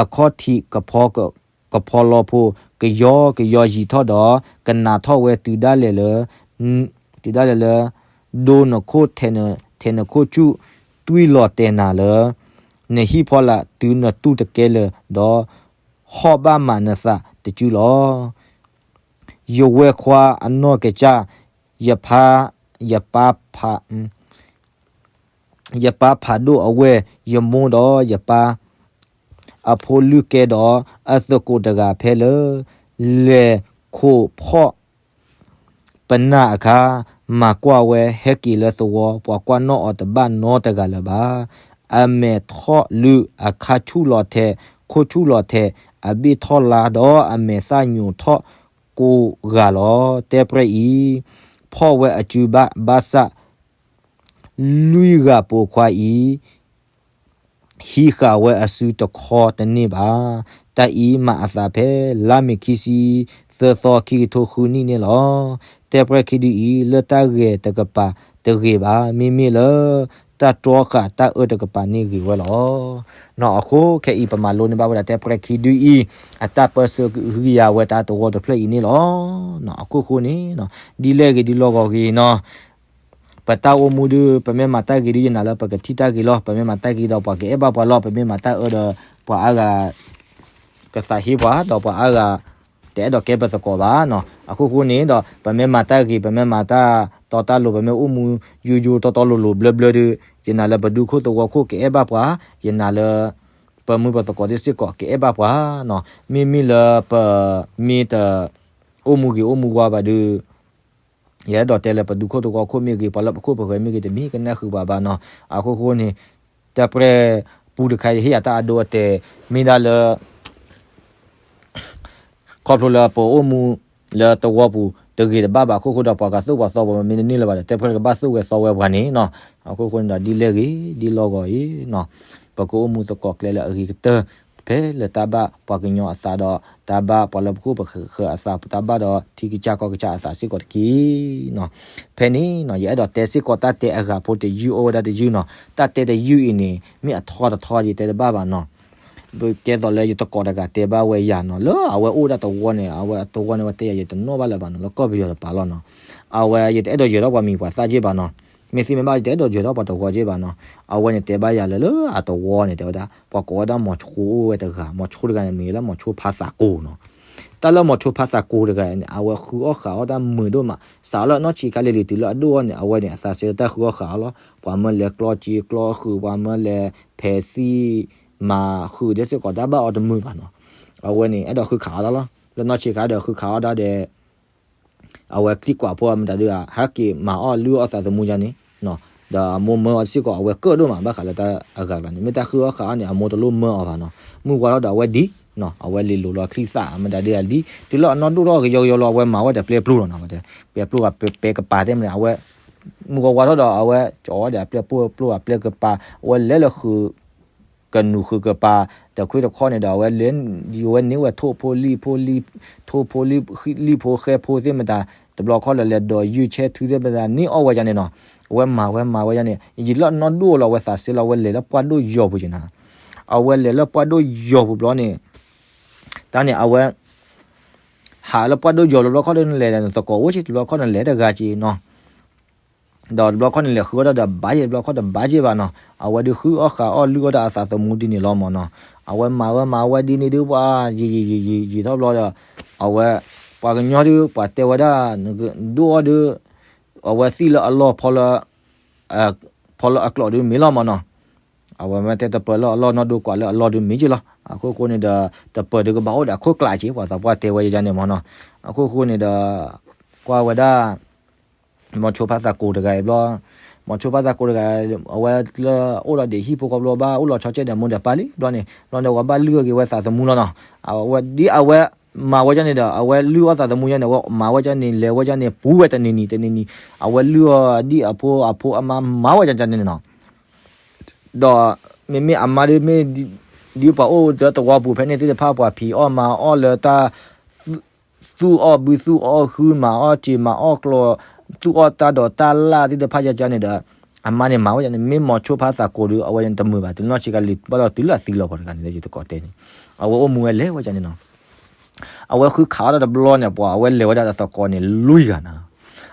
အခီၣ်ထံးကဖီ ကဖီလီဖိ ကယီကယီယံာ်ထီၣ်ဒီး ကနးထီၣ်ဝဲတုၤဒၣ်လဲာ်လၢ တုၤဒၣ်လဲာ်လၢ ဒိနခိၣ်ထဲးနခိၣ်ဆူၣ် တွံၢ်လီၤတဲာ်နၤလၢ နဟံၣ်ဖီလာ်တုၤနတူၢ်တကဲလၢာ်ဒီး ဟီၣ်ဘၣ်မးနသးတစုလီၤ. ယဝဲၢ်ခွါအနီၢ်ကစၢ် ယပၢ် ယပၢ်ဖး ယပၢ်ဖးဒိၣ်အဝဲၢ် ယမိၢ်ဒီးယပၢ် အဖိလုၢ်ကဲဒီး အသကိးတဂၤဖဲလၢ လဲၤခိးဖီၣ်ပနၢ်အခါ မၤကွၢ်ဝဲဟဲက့ၤလၢသဝီ ပှၤကွၢ်နီၣ်အီၤတဘၣ်နီတဂၤလၢၤဘၣ်. အမဲာ်ထီၣ်လုၢ်အခါဆူၣ်လီၤထဲး ခိၣ်ဆူၣ်လီၤထဲး အဘ့ၣ်ထီၣ်လါဒီးအမဲာ်သၣ်ညိးထီၣ်ကိးဂၤလီၤ. တဲပြဲၣ်အံၤ ဖီၣ်ဝဲအစုဘၣ် ဘၣ်ဆၣ် လွံၢ်ဂၤပိာ်ခွါအံၤ ဟံးဃာ်ဝဲအစုတခီတန့ၢ်ဘၣ်. တၢ်အံၤမၤအသးဖဲလါမ့ၤခံဆံသၢသီ ခံကထိဃုနံၣ်န့ၣ်လီၤ. တဲပြဲၣ်ခံဒုအံၤ လၢတၢ်ဂဲၤတကပၤတဂ့ၤဘၣ်. မ့မ့ၢ်လၢ တၢ်တြီဃာ်တၢ်အၢတကပၤန့ၣ်ဂ့ၤဝဲလီၤ. နီၢ်အဃိခဲအံၤ ပမၤလိန့ၢ်ဘၣ်ဝဲဒၣ်တဲပြဲၢ်ခံဒုအံၤ အတၢ်ပၢဆှၢကဟုကယာ်ဝဲတၢ်တဝီတဖျၢၣ်အံၤန့ၣ်လီၤ. နီၢ်အခိၣ်ဃိန့ၣ် ဒ်လဲၣ်ဂ့ၤဒ်လီၢ်ဂီၤဂ့ၤနီၢ် ပတၢ်အိၣ်မူဒုး ပမ့ၢ်မၤတၢ်ဂ့ၤဒုး ယနာ်လၢပကထံၣ်တၢ်ဂ့ၤလီၤ. ပမ့ၢ်မၤတၢ်ဂ့ၤဒီးပှၤကအဲၣ်ဘၣ်ပှၤလီၤ. ပမ့ၢ်မၤတၢ်အၢဒီး ပှၤအါဂၤ ကသးဟ့ပှၤ ဒီးပှၤအါဂၤ တအဲၣ်ဒိးကဲပသကိးဘၣ်နီၢ်. အခိၣ်ဃိန့ၣ်ဒီး ပမ့ၢ်မၤတၢ်ဂ့ၤ ပမ့ၢ်မၤတၢ်တီတၢ်လိၤ ပမ့ၢ်အိၣ်မူယူယူတီတီလိၤလိၤဘျၢဘျၢဒုး ယနာ်လၢပဒူခိၣ်သဝီခိၣ်ကအဲၣ်ဘၣ်ပှၤ, ယနာ်လၢ ပမုၢ်ပသကိးသ့ၣ်စ့ၢ်ကီးကအဲၣ်ဘၣ်ပှၤနီၢ်. မ့မ့ၢ်လၢပမ့ၢ်တ အိၣ်မူဂ့ၤအိၣ်မူဝါဘၣ်ဒုး ယအဲၣ်ဒိးတဲလၢပဒူခိၣ်သဝီခိၣ်မ့ၢ်ဂ့ၤ ပှၤလၢပခိၣ်ပဃၢၤမ့ၢ်ဂ့ၤ တမ့ၢ်ကနၣ်ဃုာ်ပှၤဘၣ်နီၢ်. အခိၣ်ဃိန့ၣ် တၢ်ပြဲၢ်ပူတခါအံၤ ဟ့ၣ်ယၤတၢ်အဒိအတဲာ် မ့ၢ်ဒၣ်လၢ ခီဖျိလၢပအိၣ်မူလၢသဝီပူၤ တဂ့ၤတဘၣ်ဘၣ်အခိၣ်ဃိဒီး ပှၤကသိၣ်ပှၤသီပှၤမ့ၢ်တန့ၢ်လၢၤဘၣ်ဒီး တၢ်ပြဲၢ်ကဘၣ်သိၣ်ဝဲသီဝဲပှၤန့ၣ်နီၢ်. အခိၣ်ဃိန့ၣ်ဒီး ဒ်လဲၣ်ဂ့ၤဒ်လီၢ်ဂီၤအံၤနီၢ် ပကအိၣ်မူသကိးကျဲလၢအဂ့ၤကတၢၢ် ဖဲလၢတၢ်ဘၣ်ပှၤကညီအသးဒီး တၢ်ဘၣ်ပှၤလၢပခိၣ်ပဃၢၤအသး တၢ်ဘၣ်ဒီး ထံကစၢ်ကီၢ်ကစၢ်အသးစ့ၢ်ကီးတက့ၢ်နီၢ်. ဖဲန့ၣ်နီၢ် ယအဲၣ်ဒိးတဲစ့ၢ်ကီးတၢ်တဲအဂၤဖိတယုၢ်အိၣ်ဝဲဒၣ်တယုၢ်နီၢ်. တၢ်တဲတယုၢ်အံၤန့ၣ် မ့ၢ်အထီတထီယတဲတဘၣ်ဘၣ်နီၢ်. ကဲသိးလၢယတကိးတဂၤတဲဘၣ်ဝဲယၤနီၢ် လၢအဝဲအိၣ်ဒၣ်သဝီန့ၣ် အဝဲသဝီန့ၣ် ဝဲတဲယၤ ယတနီၣ်ဘၣ်လၢၤဘၣ်နီၢ် လၢကီၢ်ပယီၤတပၤလီၤနီၢ်. အဝဲ ယတအဲၣ်ဒိးယၢၤထီၣ်ပှၤမံၤပှၤသၣ်က့ၢ်ဘၣ်နီၢ်. မ့ၢ်သ့မ့ၢ်ဘၣ် ယတအဲၣ်ဒိးယၢၤထီၣ်ပှၤတဝီက့ၢ်ဘၣ်နီၢ်. အဝဲန့ၣ်တဲဘၣ်ယၤလၢ လၢအသဝီန့ၣ် တဲဝဲဒၣ် ပှၤကိးဝဲဒၣ်မီၤဆိအိၣ်ဝဲတဂၤ မီၤဆိတဂၤန့ၣ် မ့ၢ်လၢမီၤဆိဖါသးကိၤနီၢ်. တၢ်လၢမီၤဆိဖါသးကိၤတဂၤန့ၣ် အဝဲဃုအီၣ်ဃာ်အီၣ်တၢ်မုာ်ဒိၣ်မး စးလၢအနီၢ်ဆံးခါလံၤလံၤတုၤလၢအဒိၣ်အီၤန့ၣ် အဝဲန့ၣ် အသးစဲတၢ်ဃုအီၣ်ဃာ်အီၣ်လီၤ. ပှၤမၢလဲၤကျီစ့ကျီဃုာ် ပှၤမၢလဲၤဖဲးသံၣ် မၤဃုာ်ဒ်စ့ၢ်ကီး တၢ်ဘၣ်အီၤတမုာ်ဘၣ်နီၢ်. အဝဲန့ၣ် အဲၣ်ဒိးဃုခးအီၣ်တၢ်လီၤ. လၢနီၢ်ဆံးခါဒီးဃုခးအီၣ်တၢ်ဒီး အဝဲကျံးကွၢ်ဖိအမတၤဒုး ဟဲက့ၤမၤအီၣ်လုၢ်အီၣ်သးသမူယါန့ၣ် ဒီးအမိၢ်မၢအီၤစ့ၢ်ကီး အဝဲကၢၣ်ဒိၣ်မး ဘၣ်ဃးလၢတၢ်အဂၤကျါန့ၣ် မ့ၢ်တၢ်ဃုအီၣ်ဃာ်အီၣ်န့ၣ် အမိၢ်တလိၣ်မၢအီၤဘၣ်နီၢ်. မုၢ်ဝါထီၣ်ဒီးအဝဲဒ် အဝဲလ့ၤလိၤလီၤချံသၣ် အမတၤဒုးအဒ် တုၤလၢအနီၢ်ဒိၣ်ထီၣ်ကယီကယီလီၤ အဝဲမၤဝဲဒီးပျဲပျိလီၤနီၢ် ဝဲပျဲပျိ ပဲကပၤသ့ၣ်မနုၤ အဝဲ မုၢ်ဝါဝါထီၣ်ဒီးအဝဲ ကၠီဝဲဒီးအပျဲၢ်ပျိပျိအပျဲၢ်ကပၤ အဝဲလဲၤလၢဃုာ် ကနူာ်ဃုာ်ကပၤ တခွ့တခီန့ၣ်ဒီး အဝဲလဲၤ ယဝဲန့ၢ်ဝဲထိၣ်ဖိလံၣ်ဖိလံၣ် ထိၣ်ဖိလံၣ် လံၣ်ဖိဃဲဖိသ့ၣ်မတၤ တဘျီခီလၢလဲၤဒိးယုၢ်ဆဲထုသ့ၣ်မတၤ န့ၢ်အီၣ်ဝဲယါန့ၣ်နီၤ. အဝဲမၤဝဲမၤဝဲယါန့ၣ် ယံာ်လီၤနီၢ်ဒိၣ်လီၤ အဝဲသးစဲလီၤ အဝဲလဲၤလၢပှၢ်ဒိၣ်ယီၤပူၤက့ၤနၤ. အဝဲလဲၤလၢပှၢ်ဒိၣ်ယီၤပူၤဘျီန့ၣ် တၢ်န့ၣ် အဝဲ ဟးလၢပှၢ်ဒိၣ်ယီၤဘျီဘျီခီဒီး နလဲၤသကိးအိၣ်က့ၤ တဘျီခီနလဲၤတဂၤက့ၤနီၤ. ဒီးတဘျီခီန့ၣ် လဲၤဃုအီၣ်တၢ်ဒီးဘၣ်ယဲၢ် တဘျီခီတဘၣ်ယဲၢ်ဘၣ်နီၤ. အဝဲဒုးဃုအီၣ်ဃာ်အီၣ်လုၢ်အီၣ်တၢ်အသးသမူဒ်န့ၣ်လီၤမၢ်နီၤ. အဝဲမၤဝဲမၤဝဲဒ်န့ၣ်ဒုး ပှၤယံာ်ယံာ်ယံာ်ယံာ်ယံာ်ထီၣ်ဘျီဒီး အဝဲ ပှၤကညီဒုး ပှၤတဲဝဲဒၣ် ဒိၣ်အီၣ်ဒုး အဝဲသံၣ်လၢအလီၢ်ဖီလၢ ဖီလၢအကျိာ်ဒုးမ့ၢ်လီၤမၢ်နီၤ. အဝဲမ့ၢ်တဲတပၢၤလၢအလီၢ်နီၢ်ဒိၣ်ကွၢ်လၢအလီၢ်ဒုးမ့ၢ်က့ၤလီၤ. အခိၣ်ဃိန့ၣ်ဒီး တပၢၤဒုးကဘၣ်အိၣ်ဒီးအခိၣ်ကျးက့ၤ ပှၤသးပှၢ်တဲဝဲယါန့ၣ်မၢ်နီၤ. အခိၣ်ဃိန့ၣ်ဒီး ကွၢ်ဝဲဒၣ် မီၤဆိဖါသးကိးတဂၤအံၤဘျီ မီၤဆိဖါသးကိးတဂၤ အဝဲလၢအိၣ်ဒီးဒံးဟံၣ်ဖိဃီဖိဘၣ် အိၣ်လီၤဆီကဲဒီးမိၢ်ဒီးပၢ်လံဘျီန့ၣ် ဘျီန့ၣ် အဝဲဘၣ်လုၢ်အီၣ်က့ၤဝဲသးသမူလီၤနီၤ. အဝဲဒ်အဝဲမၤဝဲဒ်န့ၣ်ဒီး အဝဲလုၢ်အီၣ်သးသမူယါန့ၣ် အဝဲမၤဝဲဒ်န့ၣ် လဲၤဝဲဒ်န့ၣ် ပူၤဝဲတနံၤနံၤတနံၤနံၤ အဝဲလုၢ်အီၣ်ဒ်အဖိအဖိအမါမၤဝဲဒ်န့ၣ်နီၤ. ဒီးမ့မ့ၢ်အမါဒုးမ့ၢ် ဒ်ပှၤအိၣ်လၢသဝီပူၤဖဲန့ၣ်သ့ၣ်တဖၣ် ပှၤဖံးအီၣ်မၤအီၣ်လၢတၢ် သူၣ်အီၣ်ဘုသူၣ်အီၣ်ဟု မၤအီၣ်စ့ၤမၤအီၣ်ကျီ သူၣ်အီၣ်တၢ်ဒိးတၢ်လၣ်သ့ၣ်တဖၣ်ယါန့ၣ်ဒီး အမါန့ၣ်မၤဝဲန့ၣ် မ့ၢ်မီၤဆိဖါသးကိးဒုး အဝဲန့ၣ်တမုာ်ဘၣ် တုၤလီၤဆံးကၤလံၤ ဘၣ်ဒီးတုၤလၢအသံလီၤပှၤတဂၤန့ၣ် ယတကိးတဲန့ၣ် အဝဲအိၣ်မူဝဲလဲၤဝဲန့ၣ်နီၤ. အဝဲဃုခးအီၣ်တၢ်တဘျီန့ၣ် ပှၤအဝဲလဲၤဝဲဒၣ်သကိးန့ၣ်လွံၢ်ဂၤနီၤ.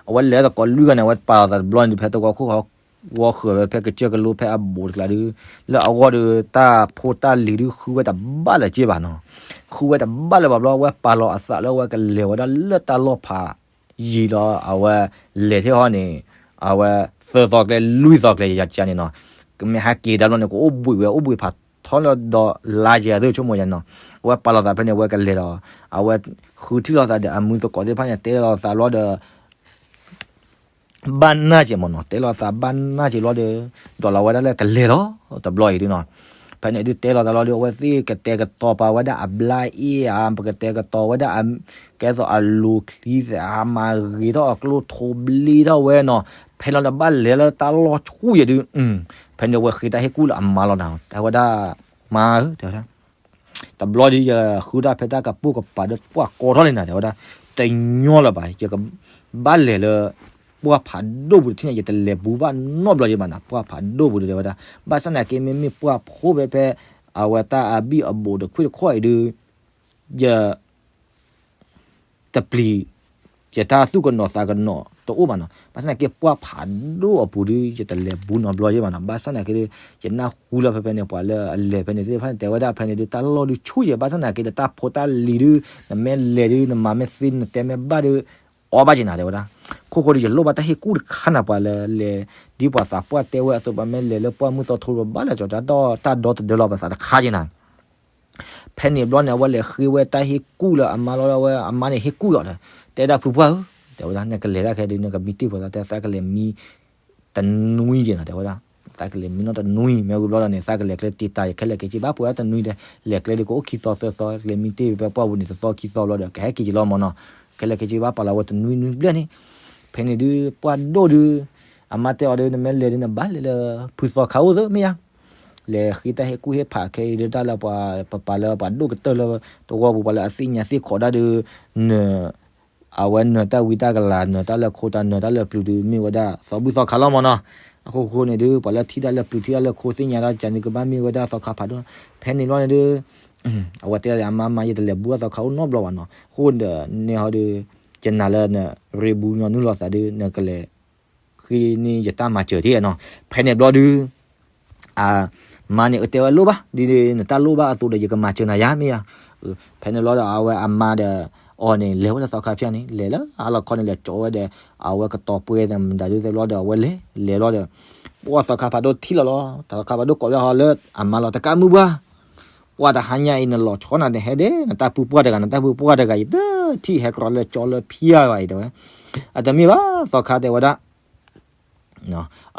အဝဲလဲၤသကိးလွံၢ်ဂၤန့ၣ် အဝဲပာ်လီၤသးတဘျီန့ၣ် ဖဲသဝီခိၣ် ဝီဃၢၤဝဲဖဲကစၢၢ်ကလိဖဲအဘူးတကျါဒုး လၢအဂီၢ်ဒုး တၢ်ဖိတၢ်လံၤဒုး ဃုဝဲတဘၣ်လၢၤက့ဘၣ်နီၤ. ဃုဝဲတဘၣ်လၢၤဘၣ်ဘျီ အဝဲပာ်လီၤအသးလၢအဝဲကလဲၤဝဲဒၣ်လၢတၢ်လီၢ်ဖးယံၤလီၤ အဝဲလဲၤထဲဟီန့ၣ် အဝဲသၢသီကျဲလွံၢ်သီကျဲယၤန့ၣ်နီၤ. ကမ့ၢ်ဟဲက့ၤတဘျီန့ၣ် ကအိၣ်ဘှံးဝဲ အိၣ်ဘှံးဖးထီလၢဒီးလါယဲၢ်သ့ၣ် ဆိကမိၣ်ယၤန့ၣ်နီၤ. အဝဲပာ်လီၤသးဖဲန့ၣ် အဝဲကလဲၤဒီး အဝဲဃုထံၣ်လီၤသးဒီးအမုၢ်သကိးသ့ၣ်တဖၣ်န့ၣ် တဲလီၤသးဘျီဒီး ဘၣ်နၢ်က့မၢ်နီၤ တဲလီၤသးဘၣ်နၢ်က့ဘျီဒီး ဒိးလီၤဝဲဒၣ်လၢကလဲၤလီၤ တဘျီအံၤဒုနီၤ. ဖဲန့ၣ်ဒုးတဲလီၤသးလီၤဒီး အဝဲသ့ၣ်ကတဲာ်ကတီၤပာ်ဝဲဒၣ်အဘျါအ့ၣ်ဧါ ပကတဲာ်ကတီၤဝဲဒၣ် ကဲသိးအလိၤချံသး မၤဂ့ၤထီၣ်အကျိထိးဘျ့ထီၣ်ဝဲနီၤ. ဖဲလီၤန့ၣ်ဘၣ်လဲၤလၢတၢ်လီၢ်ဆူၣ်ယဲၢ်ဒုး ဖဲန့ၣ်ဝဲဃ့တၢ်ဟ့ၣ်ကူၣ်လၢအမါလီၤနၤ တဲဝဲဒၣ် မါဧၢ တဲဝဲဒၣ် တဘျီဒုးယဃုတၢ်ဖဲတၢ်ကပိာ်ကပၤဒီးပှၢ်ကီထီၣ်လံနၤ တဲဝဲဒၣ် တညီလၢၤဘၣ် ယကဘၣ်လဲၤလၢ ပှၢ်ဖးဒိၣ်ပူၤတထံၣ်န့ၣ် ယတလဲၤဘူးဘၣ်နီတဘျီဒံးဘၣ်နီၤ, ပှၢ်ဖးဒိၣ်ပူၤဒီးတဲဝဲဒၣ်, ဘၣ်ဆၣ်သနာ်က့ မ့မ့ၢ်ပှၢ်ဖိဖဲဖဲ အဝဲတၢ်အဘံၣ်အဘိးတခွံၣ်တခီၣ်အံၤဒုး ယ တပျံၤ ယတၢ်သူၣ်ကနိးသးကနိးတအိၣ်ဘၣ်နီၤ. ဘၣ်ဆၣ်သနာ်က့ ပှၢ်ဖးဒိၣ်အပူၤဒုး ယတလဲၤဘူးနီတဘျီဒံးဘၣ်နီၤ. ဘၣ်ဆၣ်သနာ်က့ဒုး ယနၢ်ဟူလၢဖဲဖဲန့ၣ် ပှၤလၢအလဲၤဖဲန့ၣ်သ့ၣ်တဖၣ်န့ၣ် တဲဝဲဒၣ်ဖဲန့ၣ်ဒုး တၢ်လီၢ်ဒုးဆူၣ်ယဲၢ်, ဘၣ်ဆၣ်သနာ်က့ဒီး တၢ်ဖိတၢ်လံၤဒုး နမ့ၢ်လဲၤဒုး နမၤမ့ၢ်သ့ နတဲမ့ၢ်ဘၣ်ဒုး အီၣ်ဘၣ်က့ၤနၤ တဲဝဲဒၣ်. ခိၣ်ဃိဒုး ယလိၣ်ဘၣ်တၢ်ဟ့ၣ်ကူၣ်တခါနၤ, ပှၤလၢလဲၤ ဒ်ပှၤသးပှၢ်တဲဝဲအသိး ပမ့ၢ်လဲၤလၢပှၢ်မုၢ်သီထိ ပဘၣ်လဲၤကၠီၤတၢ်ဒီတၢ်ဒီတဒၢလီၤပသးတခါက့ၤနၤ. ဖဲန့ၣ်ဘျီန့ၣ် အဝဲလဲၤဃ့ဝဲတၢ်ဟ့ၣ်ကူၣ်လၢအမါလီၤ, အဝဲအမါန့ၣ်ဟ့ၣ်ကူၣ်အီၤဒီး တဲဒၣ်ဖုပှၢ်ဧၢ, တဲဝဲဒၣ် နကလဲၤတၢ်ခဲဒုး နကမံတ့ၢ်ပှၤသးတဲ သးကလဲၤမံ တနွံက့ၤနီၤ တဲဝဲဒၣ်, သးကလဲၤမံနီတနွံ မ့ၢ်ဝံၤဘျီဒီးန့ၣ် သးကလဲၤကျဲတ့ၢ်တၢ် ယခဲလၢာ်ခဲဆ့ဘၣ်ပှဲၤဝဲဒၣ်တနွံဒီး လဲၤကျဲဒုးကအိၣ်ခံသီသၢသီ လဲၤမံတ့ၢ်ဖဲပှၢ်ပူၤန့ၣ် တသီခံသီဘျီဒီး ကဟဲက့ၤက့ၤလီၤမၢ်နီၤ. ခဲလၢာ်ခဲဆ့ဘၣ်ပာ်လီၤဝဲတနွံနွံဘျဲၣ်န့ၣ်, ဖဲန့ၣ်ဒုး ပှၢ်ဒိၣ်ဒုး အမါတဲအီၤဒုး နမ့ၢ်လဲၤဒုး နဘၣ်လဲၤလၢ ဖုသီခါအိၣ်သ့ မ့ၢ်ယါ လဲၤဃ့တၢ်ဟ့ၣ်ကူၣ်ဟ့ၣ်ဖးခဲအံၤဒုး တၢ်လၢပှၤပပာ်လၢပှၤဒိၣ်ကတၢၢ်လၢတဝီပူၤ ပှၤလၢအသ့ၣ်ညါသ့ၣ်ခိးဒၣ်ဒုး နၢၤ အဝဲနၢၤတၢ်ဝံတၢ်ကလၤ နၢၤတၢ်လၢခိတၢ် နၢၤတၢ်လၢပျုၤဒုး မ့ၢ်ဝဲဒၣ်သီဘူၣ်သီခါလီၤမၢ်နီၤ. အခိၣ်ဃိန့ၣ်ဒုး ပှၤလၢထံၣ်တၢ်လၢပျုၤ ထံၣ်တၢ်လၢခိသ့ၣ်ညါတၢ်ကန့ၣ် ကဘၣ်မ့ၢ်ဝဲဒၣ်သီခါဖးဒိၣ်. ဖဲန့ၣ်ဘျီန့ၣ်ဒုး အဝဲတဲအီၤ အမါမါ ယတလဲၤဘူးဘၣ်သီခါအိၣ်နီတဘျီဘၣ်နီၤ. အဃိဒီး နဲဟီဒုး ယနာ်လၢနရ့ဘူးညီနုၢ်လိာ်သးဒုး နကလဲၤ ဃ့န့ၢ်ယတၢ်မၤစၢၤဒ်နီၤ. ဖဲန့ၣ်ဘျီဒုး အမါန့ၣ်အတဲဝဲလိၣ်ဘၣ် ဒ်နတၢ်လိၣ်ဘၣ်အသိးဒီး ယကမၤစၢၤနၤယါ မ့ၢ်ယါ. ဖဲန့ၣ်ဘျီဒီး အဝဲအမါဒီးအီၤန့ၣ် လဲၤဝဲလၢသီခါဖၠၣ်န့ၣ် လဲၤလၢအလီၢ်ခီန့ၣ် လဲၤကၠီဝဲဒီး အဝဲကတီၤပှဲၤသးမတၤဒုးသ့ဘျီဒီး အဝဲလဲၤ လဲၤလီၤဒီး ပှၢ်သီခါဖးဒိၣ်ထံၣ်လီၤလီၤ. သီခါဖးဒိၣ်ကိးလၢဟီလၢအမါလီၤ တကးမုၢ်ပှၢ် ပှၢ်တဟါညါအံၤ နလီၤဆီနၤ နဟဲဒဲး နတၢ်ပုၢ်ပှၢ်တဂၤ နတၢ်ပုၢ်ပှၢ်တဂၤ ယတထံၣ်ဟဲကြီလၢကၠီလၢဖၠၣ်ဘၣ်အံၤ တဲဝဲ. အတမ့ၢ်ဘၣ် သီခါတဲဝဲဒၣ်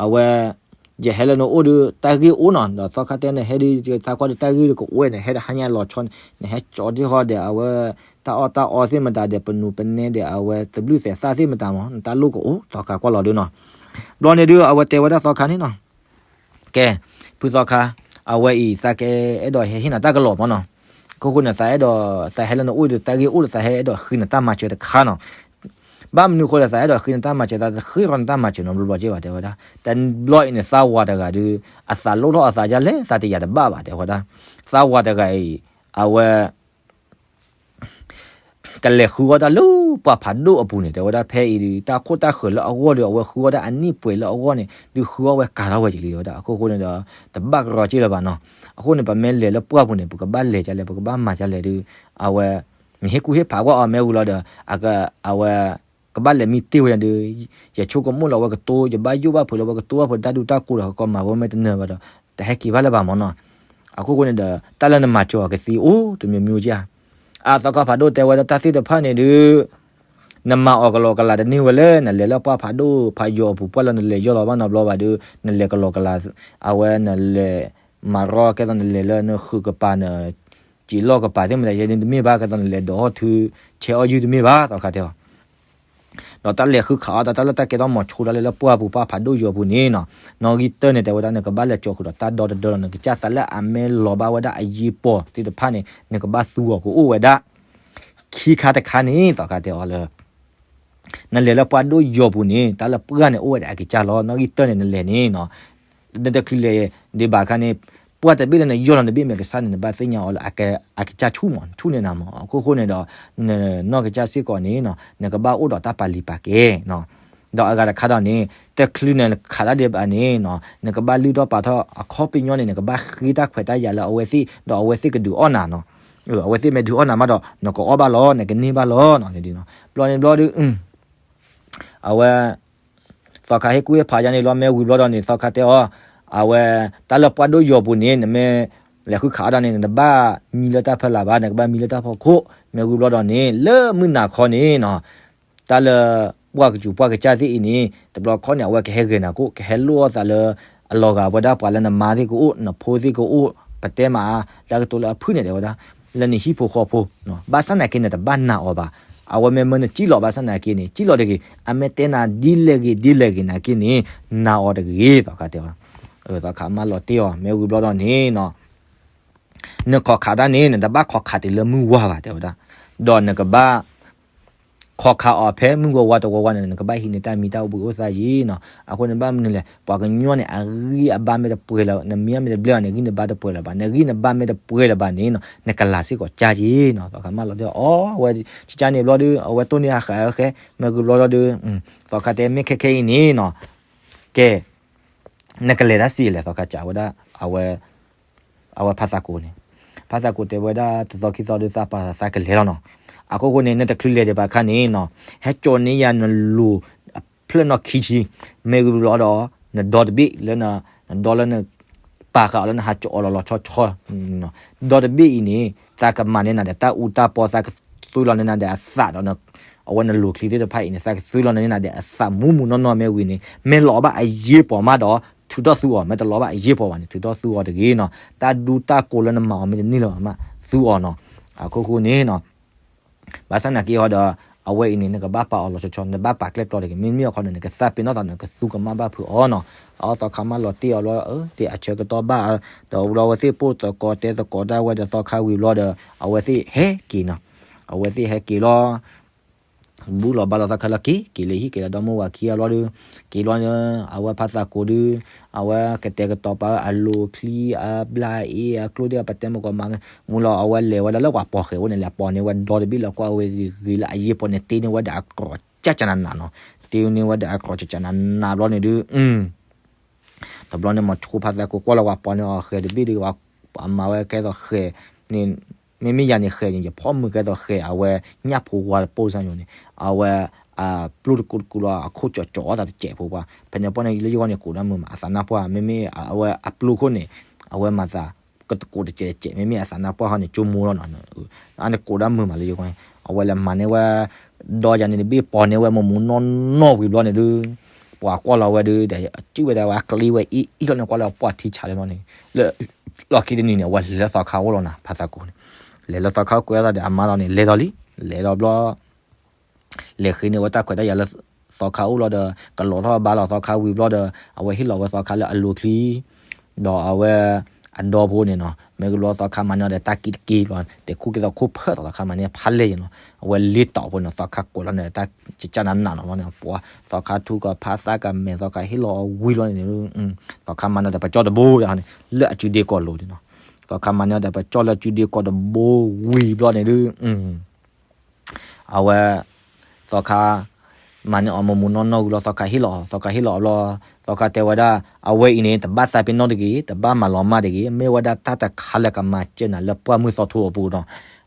အဝဲ ယဟဲလၢနအိၣ်ဒီး တၢ်ဂ့ၢ်အိၣ်နီၤ ဒီးသီခါတဲနဟဲဒုး သးကွၢ်ဒီးတၢ်ဂ့ၢ်ဒီးကအိၣ် နဟဲတဟါညါလီၤဆီ နဟဲကၠီဒ်ဟီဒီး အဝဲ တၢ်အီၣ်တၢ်အီသ့ၣ်မတၤဒီး ပနူပနဲဒီး အဝဲသဘျုၣ်သဲးသၣ်သ့ၣ်မတၤမး နတၢ်လိၣ်ကအိၣ် သီခါကွၢ်လီၤဒုးနီၤ. ဘျီန့ၣ်ဒုး အဝဲတဲဝဲဒၣ်သီခါန့ၣ်နီၤ ကဲ ဖုသီခါ အဝဲအံၤ သးကအဲၣ်ဒိးဟဲဟ့ၣ်နၤတၢ်ကလီၤမးနီၤ. အခိၣ်ဃိန့ၣ် သးအဲၣ်ဒိး သးဟဲလၢနအိၣ်ဒီး တၢ်ဂ့ၢ်အိၣ်ဒီး သးဟဲအဲၣ်ဒိးဃ့နတၢ်မၤစၢၤတခါနီၤ. ဘၣ်မနုၤဃိဒီး သးအဲၣ်ဒိးဃ့နတၢ်မၤစၢၤ သးတဃ့ၢ်ဃီနတၢ်မၤစၢၤနီတဘျီဘျီက့ဘၣ် တဲဝဲဒၣ်. တဘျီအံၤန့ၣ် သးဝၤတဂၤဒုး အသးလိၣ်ထီၣ်အသးဒ်လဲၣ် သးတယာ်တဘၣ်ဘၣ် တဲဝဲဒၣ်. သးဝၤတဂၤအံၤ အဝဲ ကလဲၤဃုအီၣ်တၢ်လၢပှၢ်ဖးဒိၣ်အပူၤန့ၣ် တဲဝဲဒၣ်. ဖဲအံၤဒုး တၢ်ခိၣ်တၢ်ဃၢၤလၢအဂီၢ်ဒီး အဝဲဃုအီၣ်တၢ်အနံၣ်ပှဲၤလၢအဂီၢ်န့ၣ် ဒုးဃုအီၣ်ဝဲကၤထီၣ်ဝဲက့ၤလံ တဲဝဲဒၣ်. အခိၣ်ဃိန့ၣ်ဒီး တဘၣ်ကရီက့လၢၤဘၣ်နီၤ. အဃိန့ၣ် ပမ့ၢ်လဲၤလၢပှၢ်ပူၤန့ၣ် ပကဘၣ်လဲၤဒ်လဲၣ် ပကဘၣ်မၤဒ်လဲၣ်ဒုး အဝဲ မ့ၢ်ဟ့ၣ်ကူၣ်ဟ့ၣ်ဖးကွၢ်အီၤ မ့ၢ်ဝံၤလီၤဒီး အဝဲ ကဘၣ်လဲၤမံတ့ၢ်ဝဲဒုး ယဆိကမိၣ်လၢအဝဲကတိၤ ယဘၣ်ယိၣ်ဘၣ်ဖုးလၢအဝဲကတိၤဘၣ်ဖုးတၢ်ဒုးတၢ်ကိးဒီး ကမၤဝဲမ့ၢ်တနၢၤဘၣ်ဒီး တဟဲက့ၤဘၣ်လၢၤဘၣ်မးနီၤ. အခိၣ်ဃိန့ၣ်ဒီး တၢ်လၢနမၤစၢၤအီၤကသ့အိၣ်တမံၤမံၤက့ဧါ. အသီခါဖးဒိၣ်တဲဝဲဒၣ် တၢ်သ့ၣ်တဖၣ်န့ၣ်ဒုး နမၤအီၤကလီကလီတန့ၢ်ဝဲလဲၣ်. နလဲၤလၢပှၢ်ဖးဒိၣ်ဖးယိာ်အပူၤ ပှၢ်လၢနလဲၤယီၢ်လီၤဘၣ်နီတဘျီဘၣ်ဒီး နလဲၤကလီကလီ အဝဲနလဲၤမၤရီကဲသိးနလဲၤလၢနဃုာ်ကပၤ နစံးလီၢ်ကပၤသ့ၣ်မတၤ ယဲဒုးတမ့ၢ်ဘၣ် ကဲသိးနလဲၤဒိးအီၣ်ထု ဆဲးအီၣ်ယုၢ်တမ့ၢ်ဘၣ် သီခါတဲအီၤ ဒီးတၢ်လဲၤဃုခးအီၣ်တၢ် တၢ်လၢတၢ်ကဲထီၣ်မီၤဆိတၢ်လၢလၢပှၢ်ပူၤပှၢ်ဖးဒိၣ်ယိာ်ပူၤန့ၣ်နီၤ, နီၣ်ဂံၢ်တၢန့ၣ် တဲဝဲဒၣ် နကဘၣ်လဲၤကၠီၤဃုာ်ဒီးတၢ်ဒီတဒၢလီၤ. နကစၢ်သးလၢအမ့ၢ်လီၤဘၣ်ဝဲဒၣ်အယံၤပီၤသ့ၣ်တဖၣ်န့ၣ် နကဘၣ်သူအီၤကအိၣ်ဝဲဒၣ် ခံခါတခါန့ၣ် သီခါတဲအီၤလၢ နလဲၤလၢပှၢ်ဒိၣ်ယိာ်ပူၤန့ၣ် တၢ်လၢပှၢ်န့ၣ်အိၣ်ဝဲဒၣ်အကစၢ်လီၤ. နီၣ်ဂံၢ်တၢန့ၣ် နလဲၤန့ၣ်နီၤ နတချုးလဲၤဒံးဘၣ်အခါန့ၣ် ပှၢ်တဘ့ၣ်လၢနယီၢ်လီၤတဘ့ၣ်မ့ၢ်ကစၢ်န့ၣ် နဘၣ်သ့ၣ်ညါအီၤလၢအကစၢ်ဆူၣ်မး ဆူၣ်န့ၢ်နၤမး. အခိၣ်ဃိန့ၣ်ဒီး နနီၢ်ကစၢ်စ့ၢ်ကီးန့ၣ်နီၤ နကဘၣ်အိၣ်ဒီးတၢ်ပာ်လံၤပာ်ကဲနီၤ. ဒီးအဂၤတခါဒီးန့ၣ် တချုးနခးတၢ်ဒံးဘၣ်န့ၣ်နီၤ နကဘၣ်လုၢ်ထီၣ်ပာ်ထီၣ်အခီပညီန့ၣ် နကဘၣ်ဃ့တၢ်ခွဲးတၢ်ယာ်လၢအဝဲသ့ၣ် ဒီးအဝဲသ့ၣ်ကဒုးအီၣ်နၤနီၤ. အဝဲသ့ၣ်မ့ၢ်ဒုးအီၣ်နၤမးဒီး နကအီၣ်ဘၣ်လီၤ နကန့ၢ်ဘၣ်လီၤနီၤ. ဘျီန့ၣ်ဘျီဒီး အဝဲ သီခါဟ့ၣ်ကူၣ်ဟ့ၣ်ဖးယါန့ၣ်လီၤ. မ့ၢ်ဝံၤဘျီဒီးန့ၣ် သီခါတဲအီၤ အဝဲ တၢ်လၢပှၢ်ဒိၣ်ယိာ်ပူၤန့ၣ် နမ့ၢ်လဲၤဃုခးအီၣ်တၢ်န့ၣ် နတဘၣ်မံလၢတၢ်ဖီလာ်ဘၣ် နကဘၣ်မံလၢတၢ်ဖီခိၣ်. မ့ၢ်ဝံၤဘျီဒီးန့ၣ် လၢမုၢ်နၤခီန့ၣ်နီၤ တၢ်လၢပှၢ်ကစူၤပှၢ်ကစၢ်သ့ၣ်အံၤန့ၣ် တဘျီခီန့ၣ် အဝဲကဟဲဂဲၤနၤကိၣ် ကဟဲလိၣ်အီၣ်သးလၢ အလီၤဂာ်ဝဲဒၣ်ပှၤလၢနမါသ့ၣ်ကအိၣ် နဖိသ့ၣ်ကအိၣ် ပတဲမး တၢ်ကတိၤလၢအဖုၣ်န့ၣ် တဲဝဲဒၣ် လၢနဟံၣ်ဖိဃီဖိ ဘၣ်ဆၣ်သနာ်က့ နတဘၣ်နာ်အီၤဘၣ်. အဝဲမ့ၢ်မၢနစံၣ်လီၤဘၣ်ဆၣ်သနာ်က့န့ၣ် စံၣ်လီၤတဂ့ၤ. အမ့ၢ်တဲနၤဒ်လဲၣ်ဂ့ၤဒ်လဲၣ်ဂ့ၤသနာ်က့န့ၣ် နာ်အီၤတဂ့ၤ သီခါတဲဝဲ. သီခါမၢလီၤတ့ၢ်အီၤ မ့ၢ်ဝံၤဘျီဒီးန့ၣ်နီၤ နခိးခးတၢ်န့ၣ် နတဘၣ်ခိးခးတုၤလၢမုၢ်ဝါဘၣ် တဲဝဲဒၣ်. ဒီးနကဘၣ် ခီခါအီၤဖဲမုၢ်ဂီၤဝါတဝီဝါန့ၣ် နကဘၣ်ဟံးန့ၢ်တၢ်မံတၢ်အိၣ်ဘှံးအိၣ်သါယံၤနီၤ. အဃိန့ၣ်ဘၣ်မနုၤလဲၣ်, ပှၤကညီန့ၣ် အဂံၢ်အဘါမ့ၢ်တပှဲၤလၢၤ, နမံအမ့ၢ်တဘျဲၣ်ဘၣ်န့ၣ် ဂံၢ်နဘါတပှဲၤလၢၤဘၣ်, နဂံၢ်နဘါမ့ၢ်တပှဲၤလၢၤဘၣ်န့ၣ်နီၤ နကလၤစ့ၢ်ကီးကၢ်ယံၤနီၤ. သီခါမၢလီၤတဲအီၤ အဝဲကၠၢန့ၣ်ဘျီဒီး အဝဲတိၢ်န့ၢ်အဃဲးအဃဲး မ့ၢ်ဂ့ၤဘျီဒီး သီခါတဲမ့ၢ်ခဲခဲအံၤန့ၣ်နီၤ ကဲ နကလဲၤတၢ်စံးလဲၣ် သီခါကးဝဲဒၣ် အဝဲ အဝဲဖါသးကိးန့ၣ်, ဖါသးကိးတဲဝဲဒၣ်တသီခံသီဒီးသးပာ်သးကလဲၤလီၤနီၤ. အခိၣ်ဃိန့ၣ် နတချုးလဲၤဒံးဘၣ်အခါန့ၣ်နီၤ ဟဲကၠီန့ၢ်ယၤနလိၤအဖျၢၣ်နီၣ်ခံဆံ, မ့ၢ်ဂ့ၤဘျီဒီး နဒီတဘ့ၣ်လၢ နဒီလၢန ပာ်ဃာ်အီၤလၢနဟးကၠီအီၤလီၤလီၤဆီဆီ ဒီတဘ့ၣ်အံၤန့ၣ် သးကမၤန့ၢ်နၤဒီးတၢ်အူတၢ်ပီ သးကသွံလီၤန့ၢ်နၤဒီးအသးဒီး အဝဲနလိၤချံသ့ၣ်တဖၣ်အံၤန့ၣ် သးကသွံလီၤန့ၢ်နၤဒီးအသးမူးမူးနီၢ်နီၢ်မ့ၢ်ဝံၤန့ၣ် မ့ၢ်လီၤဘၣ်အရေးပေါ်မးဒီး ထုးထီၣ်သူအီၤ, မ့ၢ်တလီၤဘၣ်အရေးပေါ်ဘၣ်န့ၣ် ထုးထီၣ်သူအီၤတဂ့ၤနီၤ. တၢ်ဒူတၢ်ကိးလၢနမၤအီၤမ့ၢ်တန့ၢ်လၢၤဘၣ်မး သူအီၤနီၤ. အခိၣ်ဃိန့ၣ်နီၤ ဘၣ်ဆၣ်နာ်က့ဟီဒီး အဝဲအံၤန့ၣ် နကဘၣ်ပာ်အီၤလီၤဆီဆီ နဘၣ်ပာ်ကျဲကျီတဂ့ၤ, မ့မ့ၢ်အခီန့ၣ် နကသးပ့ၤနီၣ်သး နကသူကမၣ်ဘၣ်ဖုးအီၤနီၤ. အသီခါမၢလီၤတ့ၢ်အီၤဘျီ အတဲအဆၢကတီၢ်ဘၣ် ဒီးဝံၤလီၤအဝဲသ့ၣ်ပိၢ်သကိးတဲသကိးဒၣ်ဝဲဒီးသီခါဝံၤဘျီဒီး အဝဲသ့ၣ်ဟဲက့ၤနီၤ. အဝဲသ့ၣ်ဟဲက့ၤလီၤ ဘူၣ်လီၤဘါလီၤသီခါလၢက့ၤ က့ၤလၢဟံၣ်က့ၤလၢဒီမိၢ်ဝၤခံဂၤဘျီဒီး က့ၤဘျီ အဝဲဖါသးကိးဒီး အဝဲကတဲာ်ကတီၤပာ်အလိၤချံအဘျါအ့အကျိၣ်ဒ်ပတဲမကီးမး မူလီၤအဝဲလဲၤဝဲဒၣ်လၢပှၤပိာ်ဃဲၤအိၣ်န့ၣ် လဲၤပိာ်န့ၢ်ဝဲဒီတဘ့ၣ်လၢကွၢ်ဝဲဂ့ၤဂ့ၤလၢအရေးပေါ်န့ၣ် တ့န့ၢ်ဝဲဒီးအကြိးကၠၢ်ကၠၢ်နးနးနီၤ. တ့န့ၢ်ဝဲဒီးအကြိးကၠၢ်ကၠၢ်နးနးဘျီန့ၣ်ဒုး တဘျီန့ၣ် မ့ၢ်ဆိဖါသးကိးကွၢ်လီၤပှၤပိာ်န့ၢ်အီၤဃဲၤတဘ့ၣ်ဒီး ပှၤမၤဝဲကဲသိးဃဲၤန့ၣ် မ့မ့ၢ်ယၤန့ၣ်ဃဲၤန့ၣ် ယဖီၣ်မုာ်ကဲသိးဃဲၤ အဝဲညၣ်ဖိဝါတပိၢ်စၢ်ယိၤန့ၣ် အဝဲ အပျိၢ်တကူတကူလီၤ အခိၣ်ကၠီကၠီအီၣ်သးတစဲးဖိပှၤ ဖဲန့ၣ်ပှၢ်န့ၣ်လၢယဂီၢ်န့ၣ်ကိးဒၣ်မုာ်မး အသးနါပှၢ် မ့မ့ၢ်အဝဲအပျိၢ်ခိၣ်န့ၣ် အဝဲမၤသး ကတကိးတစဲးတစဲး မ့မ့ၢ်အသးနါပှၢ်ဟီန့ၣ် ကၠိမိလီၤနီၤ အန့ၣ်ကိးဒၣ်မုာ်မးလၢယဂီၢ်န့ၣ် အဝဲလဲၤမၤန့ၢ်ဝဲ ဒီးယၤန့ၣ်တဘ့ၣ်ပိာ်န့ၢ်ဝဲမူးမူးနီၢ်နီၢ်ဝံၤဘျီန့ၣ်ဒုး ပှၤကွၢ်လီၤဝဲဒုး ဒီးစုၣ်ဝဲဒၣ်ဝဲအကျ့ဝဲအ့ၣ်အ့ၣ်လီၤန့ၣ် ကွၢ်လၢပှၢ်ထံဆးလၢဘျီန့ၣ် လၢ လီၢ်ခံတနံၤန့ၣ် အဝဲလဲၤလၢသီခါအိၣ်လီၤနီၤ ဖါသးကိးန့ၣ် လဲၤလၢသီခါကွဲးအသးဒီးအမါလီၤန့ၣ် လဲၤဒီးလံ လဲၤဒီးဘျီ လဲၤဃ့န့ၢ်ဝဲတၢ်ခွဲးတၢ်ယာ်လၢသီခါအိၣ်လီၤဒီး ကလီၤထီၣ်ဘါလီၤသီခါဝံၤဘျီဒီး အဝဲဟ့ၣ်လီၤဝဲသီခါလၢအလိၤချံ ဒီးအဝဲ အဒီဖိန့ၣ်နီၤ မ့ၢ်ဂ့ၤဘျီသီခါမၤန့ၢ်အီၤဒီးတၢ်ကံတက့ဘျီ တဲခိၣ်က့ၤသီခိၣ်ဖၢၣ်သီခါမၤန့ၢ်ဖးလဲၢ်ယဲနီၤ အဝဲလ့တီးဖိန့ၣ် သီခါကွဲးလီၤန့ၣ် တၢ်ကၠၢ်ကၠၢ်နးနးနီၤဘျီန့ၣ် ပှၤသီခါထူကဖးသးကမဲာ်သီခါဟ့ၣ်လီၤအီၤဝံၤလီၤန့ၣ် သီခါမၤန့ၢ်အီၤဒီးပကၠီၣ်တဘိဒီးန့ၣ် လၢအစုဒ့ကီၢ်လိၤန့ၣ်နီၤ သီခါမၤန့ၢ်အီၤဒီးပကၠီၣ်လၢစုဒ့ကီၢ်တဘိဝံၤဘျီန့ၣ်ဒုး အဝဲ သီခါ မၤန့ၢ်အီၤမူးမူးနီၢ်နီၢ်ဝံၤလီၤ သီခါဟ့ၣ်လီၤအီၤ သီခါဟ့ၣ်လီၤအီၤဘျီ သီခါတဲဝဲဒၣ် အဝဲအံၤန့ၣ် တဘၣ်သးပ့ၤနီၣ်တဂ့ၤ တဘၣ်မၤလီၤမၢ်တဂ့ၤ မ့ၢ်ဝဲဒၣ်တၢ်တခါလၢကမၤစၢၤနၤလၢပှၢ်မုၢ်သီထိအပူၤနီၤ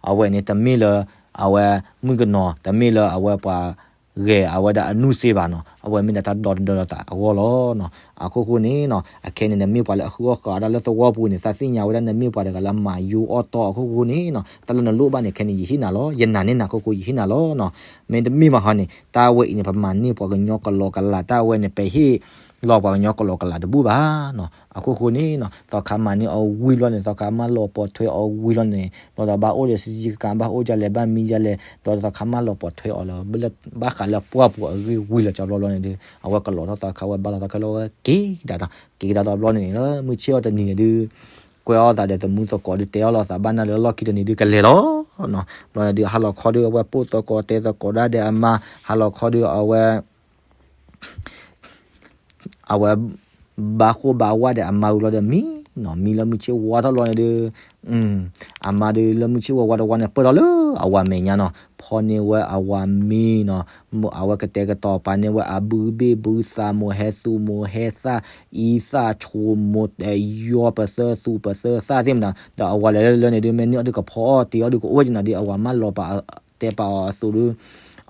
အဝဲန့ၣ်တမ့ၢ်လၢ အဝဲမုၣ်ကနီၤ တမ့ၢ်လၢအဝဲပှၤ ဂဲၤအဝဲဒၣ်အနုၢ်စ့ဘၣ်နီၤ အဝဲမ့ၢ်ဒၣ်တၢ်ဒီတဒၢလီၤသးအဂီၢ်လီၤနီၤ အခိၣ်ဃိန့ၣ်နီၤ အခဲန့ၣ် နမ့ၢ်ပှၤလၢအဃုအီၣ်ဃာ်အီၣ်ဒၣ်လၢသဝီပူၤန့ၣ် သးသ့ၣ်ညါဝဲဒၣ်နမ့ၢ်ပှၤတဂၤလၢမၤယိအီၣ်တီအခိၣ်ဃိန့ၣ်နီၤ တၢ်လၢနလိၣ်ဘၣ်န့ၣ် ခဲန့ၣ် ယဟ့ၣ်နၤလီၤ ယနာ်န့ၢ်နၤအခိၣ်ဃိ ယဟ့ၣ်နၤလီၤနီၤ မ့တမ့ၢ်ဘၣ်ဟီန့ၣ် တၢ်ဝဲအံၤန့ၣ် ပမၤန့ၢ်ပှၤကညီကလီကလး တၢ်ဝဲန့ၣ် ပဟ့ၣ်လီၤပှၤကညီကလီကလးတဘူၣ်ဘၣ်နီၤ အခိၣ်ဃိန့ၣ်နီၤ သီခါမၤန့ၢ်အီၤဝံၤဘျီန့ၣ် သီခါမၢလီၤပိာ်ထွဲအီၤဝံၤလီၤန့ၣ် ဘျီဒီးဘၣ်အိၣ်ဒီးစံကကါ ဘၣ်အိၣ်ဒ်လဲၣ် ဘၣ်မံဒ်လဲၣ် ဒီးသီခါမၢလီၤပိာ်ထွဲအီၤလၢ ဘၣ်ဃးလၢပှၢ်ပူၤအဂ့ၢ်ဝံၤလီၤကၠီဘျီဘျီန့ၣ်ဒုး အဝဲကလီၤထီၣ်သီခါဝဲဘါလီၤသီခါလၢဝဲက့ၤကဒါဒီး က့ၤကဒါဒီးဘျီန့ၣ် လၢမုၢ်ဆ့ၣ်အီၤတနံၤန့ၣ်ဒုး ကွဲးအီၣ်သးဒီးသမူသကိးဒုး တဲအီၣ်လီၤသးဘၣ်နၤလၢလီၢ်ခံတနံၤဒုးကလဲၤလီၤနီၤ ဘျီန့ၣ်ဒုး ဟါလီၤခီဒုး အဝဲပိၢ်သကိးတဲသကိးဒၣ်ဒီးအမါ ဟါလီၤခီဒုး အဝဲ အဝဲ ဘါဃိၣ်ဘါဝါဒီးအမါဝံၤဘျီဒီးမံနီၤ မံလၢမုၢ်ဆ့ၣ်ဝါထီၣ်ဘျီန့ၣ်ဒုး အမါဒုးလၢမုၢ်ဆ့ၣ်ဝါဝါတဝါန့ၣ် ပၢၢ်ထီၣ်လၢအဝၤမဲာ်ညါနီၤ ဖီန့ၢ်ဝဲအဝၤမ့ၤနီၤ အဝဲကတဲာ်ကတီၤပာ်န့ၢ်ဝဲအဘုဘ့ၣ်ဘုသး မိၢ်ဟဲသူၣ်မိၢ်ဟဲသၣ် အံသၣ်ဆိမိၢ်တယီၤ ပသၢသူၣ်ပသၢသၣ်သ့ၣ်မနုၤ ဒီးအဝၤလဲၤလၢလၢန့ၣ်ဒုး မ့ၢ်န့ၢ်အီၤဒုးကဖီအီၣ်တ့ၤအီၤဒုးကအိၣ်ကနၤဒုး အဝၤမၢလီၤပာ် တဲပာ်အီၤအသိးဒုး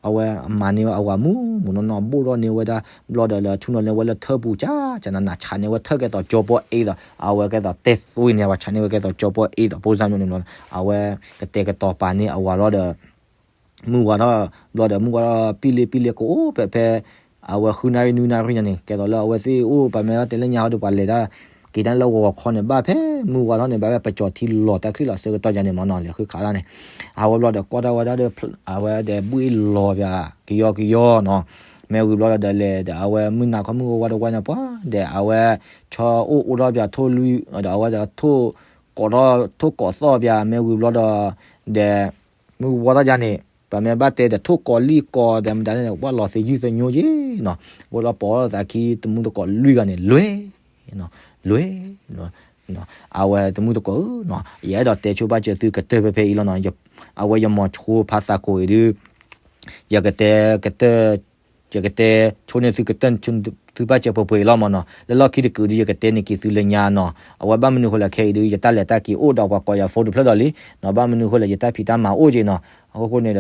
အဝဲမၤန့ၢ်ဝဲအဝၤမူးမူးနီၢ်နီၢ် ဘိၣ်ထီၣ်န့ၢ်ဝဲဒၣ် ဘျီဒီးလၢထူၣ်နီၤန့ၢ်ဝဲလၢထၢပူၤ ကၠၢ်ကၠၢ်နးနး ဆးန့ၢ်ဝဲထၢၣ်ကဲသိးကၠီပီအ့ၣ်သိး အဝဲကဲသိးတဲသွံန့ၣ် အဝဲဆးန့ၢ်ဝဲကဲသိးကၠီပီအ့ၣ်သိး ပိၢ်စၢ်မၠိန့ၣ်ဘျီ အဝဲကတဲာ်ကတီၤပာ်န့ၢ်အဝၤလီၤဒီး မုၢ်ဝါထီၣ် ဘျီဒီးမုၢ်ဝါထီၣ်ပံၣ်လ့ပံၣ်လ့ကအိၣ်ဖဲဖဲ အဝဲဃုနၣ်ရံၣ်နွံနၣ်ရံၣ်ညါန့ၣ် ကဲသိးလၢအဝဲသ့ၣ်အိၣ်ပှၤမ့ၢ်တဲလၢညါဟီဒီးပှၤလဲၤဒၣ် က့ၤဒၣ်လၢဂီၤခီန့ၣ် ဘၣ်ဖဲမုၢ်ဝါထီၣ်န့ၣ် ဘၣ်ဝဲပကၠီၤထံလီၤတၢ်ချံလီၤဆၢကတီၢ်ယါန့ၣ်မ့ၢ်နီၤ လဲၤဃုခးဒၣ်န့ၣ် အဝဲဘျီဒီးကွၢ်ထီၣ်ဝဲဒၣ်ဒီး အဝဲဒီးဘှ့ၣ်လီၤပၠး ကယီကယီနီၤ မ့ၢ်ဝံၤဘျီဒီးလဲၤဒီးအဝဲမုၢ်နၤခီမုၢ်ဂီၤဝါတဝါန့ၣ်ပှၤ ဒီးအဝဲ ဆီအိၣ်အိၣ်ထီၣ်ပၠးထိၣ်လွံၢ် ဒီးအဝဲဒီးထိၣ် ကိးထီၣ်ထိၣ်ကိးသီၣ်ပၠး မ့ၢ်ဝံၤဘျီဒီး ဒီး မုၢ်ဝါထီၣ်ယါန့ၣ် ပမ့ၢ်ဘၣ်တဲဒီးထိၣ်ကီၤလံၣ်ကီၤဒီးမတၤန့ၣ် ဝဲလီၤသယုၢ်သညိက့နီၤ, အိၣ်လီၤပိာ်သးခံတမူသကိးလွံၢ်ဂၤန့ၣ် လွဲၢ် လွဲၢ် အဝဲတမူသကိးဧၢနီၤ, ယအဲၣ်ဒိးတဲဆိဘၣ်စၢၤသုကတၢၢ်ဖဲဖဲအံၤလီၤနီၤ, အဝဲယမီၤဆိဖးသးကိးအံၤဒုး ယကတဲကတၢၢ် ယကတဲဆိန့ၢ်သုကတၢၢ် သုဘၣ်စၢၤပှဲၤပှဲၤအံၤလီၤမၢ်နီၤ, လၢလီၢ်ခံတကုာ်ဒုး ယကတဲန့ၢ်က့ၤသုလၢညါနီၤ, အဝဲဘၣ်မနုၤဃိလဲၣ်ခဲအံၤဒုး ယတၢ်လဲၤတၢ်က့ၤအိၣ်ဒီးပှၤကိးယၤ phone တဖျၢၣ်ဒီးလံနီၤ, ဘၣ်မနုၤဃိလဲၣ် ယတၢ်ဖံးတၢ်မၤအိၣ်က့နီၤ, အဃိန့ၣ်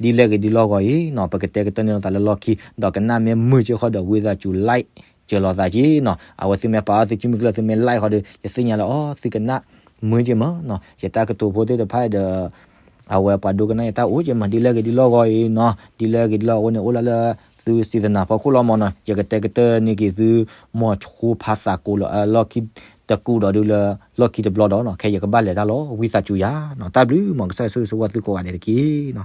ဒီး ဒ်လဲၣ်ဂ့ၤဒ်လီၢ်ဂီၤအံၤနီၤ, ပကတဲကတၢၢ်န့ၢ်လိာ်သးလၢလီၢ်ခံ ဒီးကနၣ်မ့ၢ်မုာ်က့ဃီဒီး ဝံသးစူၤ like စၢၤလိာ်သးက့နီၤ, အဝဲသုမ့ၢ်ပာ်အီၤသုစုမုၢ်ကျၢၢ် သုမ့ၢ် like ဃီဒီး ယသ့ၣ်ညါလၢအီၤ သုကနၣ်မုာ်က့မၢ်နီၤ, ယတၢ်ကတိၤဖိသ့ၣ်တဖၣ်ဒီး အဝဲပှၤဒိကနၣ်ယတၢ်အိၣ်က့မၢ် ဒ်လဲၣ်ဂ့ၤဒ်လီၢ်ဂီၤအံၤနီၤ, ဒ်လဲၣ်ဂ့ၤဒ်လီၢ်အဃိန့ၣ် အိၣ်လၢလၢသုစံးသနာ်ဖီခိၣ်လီၤမၢ်နီၤ, ယကတဲကတၢၢ်န့ၢ်က့ၤသု မီၤဆိဖးသးကိးလၢအလီၢ်ခံတကုာ်ဒီးဒုးလၢလီၢ်ခံတဘျီဒီးနီၤ, ခဲယကဘၣ်လဲၤတၢ်လီၤ ဝံသးစူၤယၤနီၤ, တၢ်ဘျုးမၢ် ကစၢ်ယွၤဆိၣ်ဂ့ၤဆိၣ်ဝါသုကိးဂၤဒဲးတက့ၢ်နီၤ.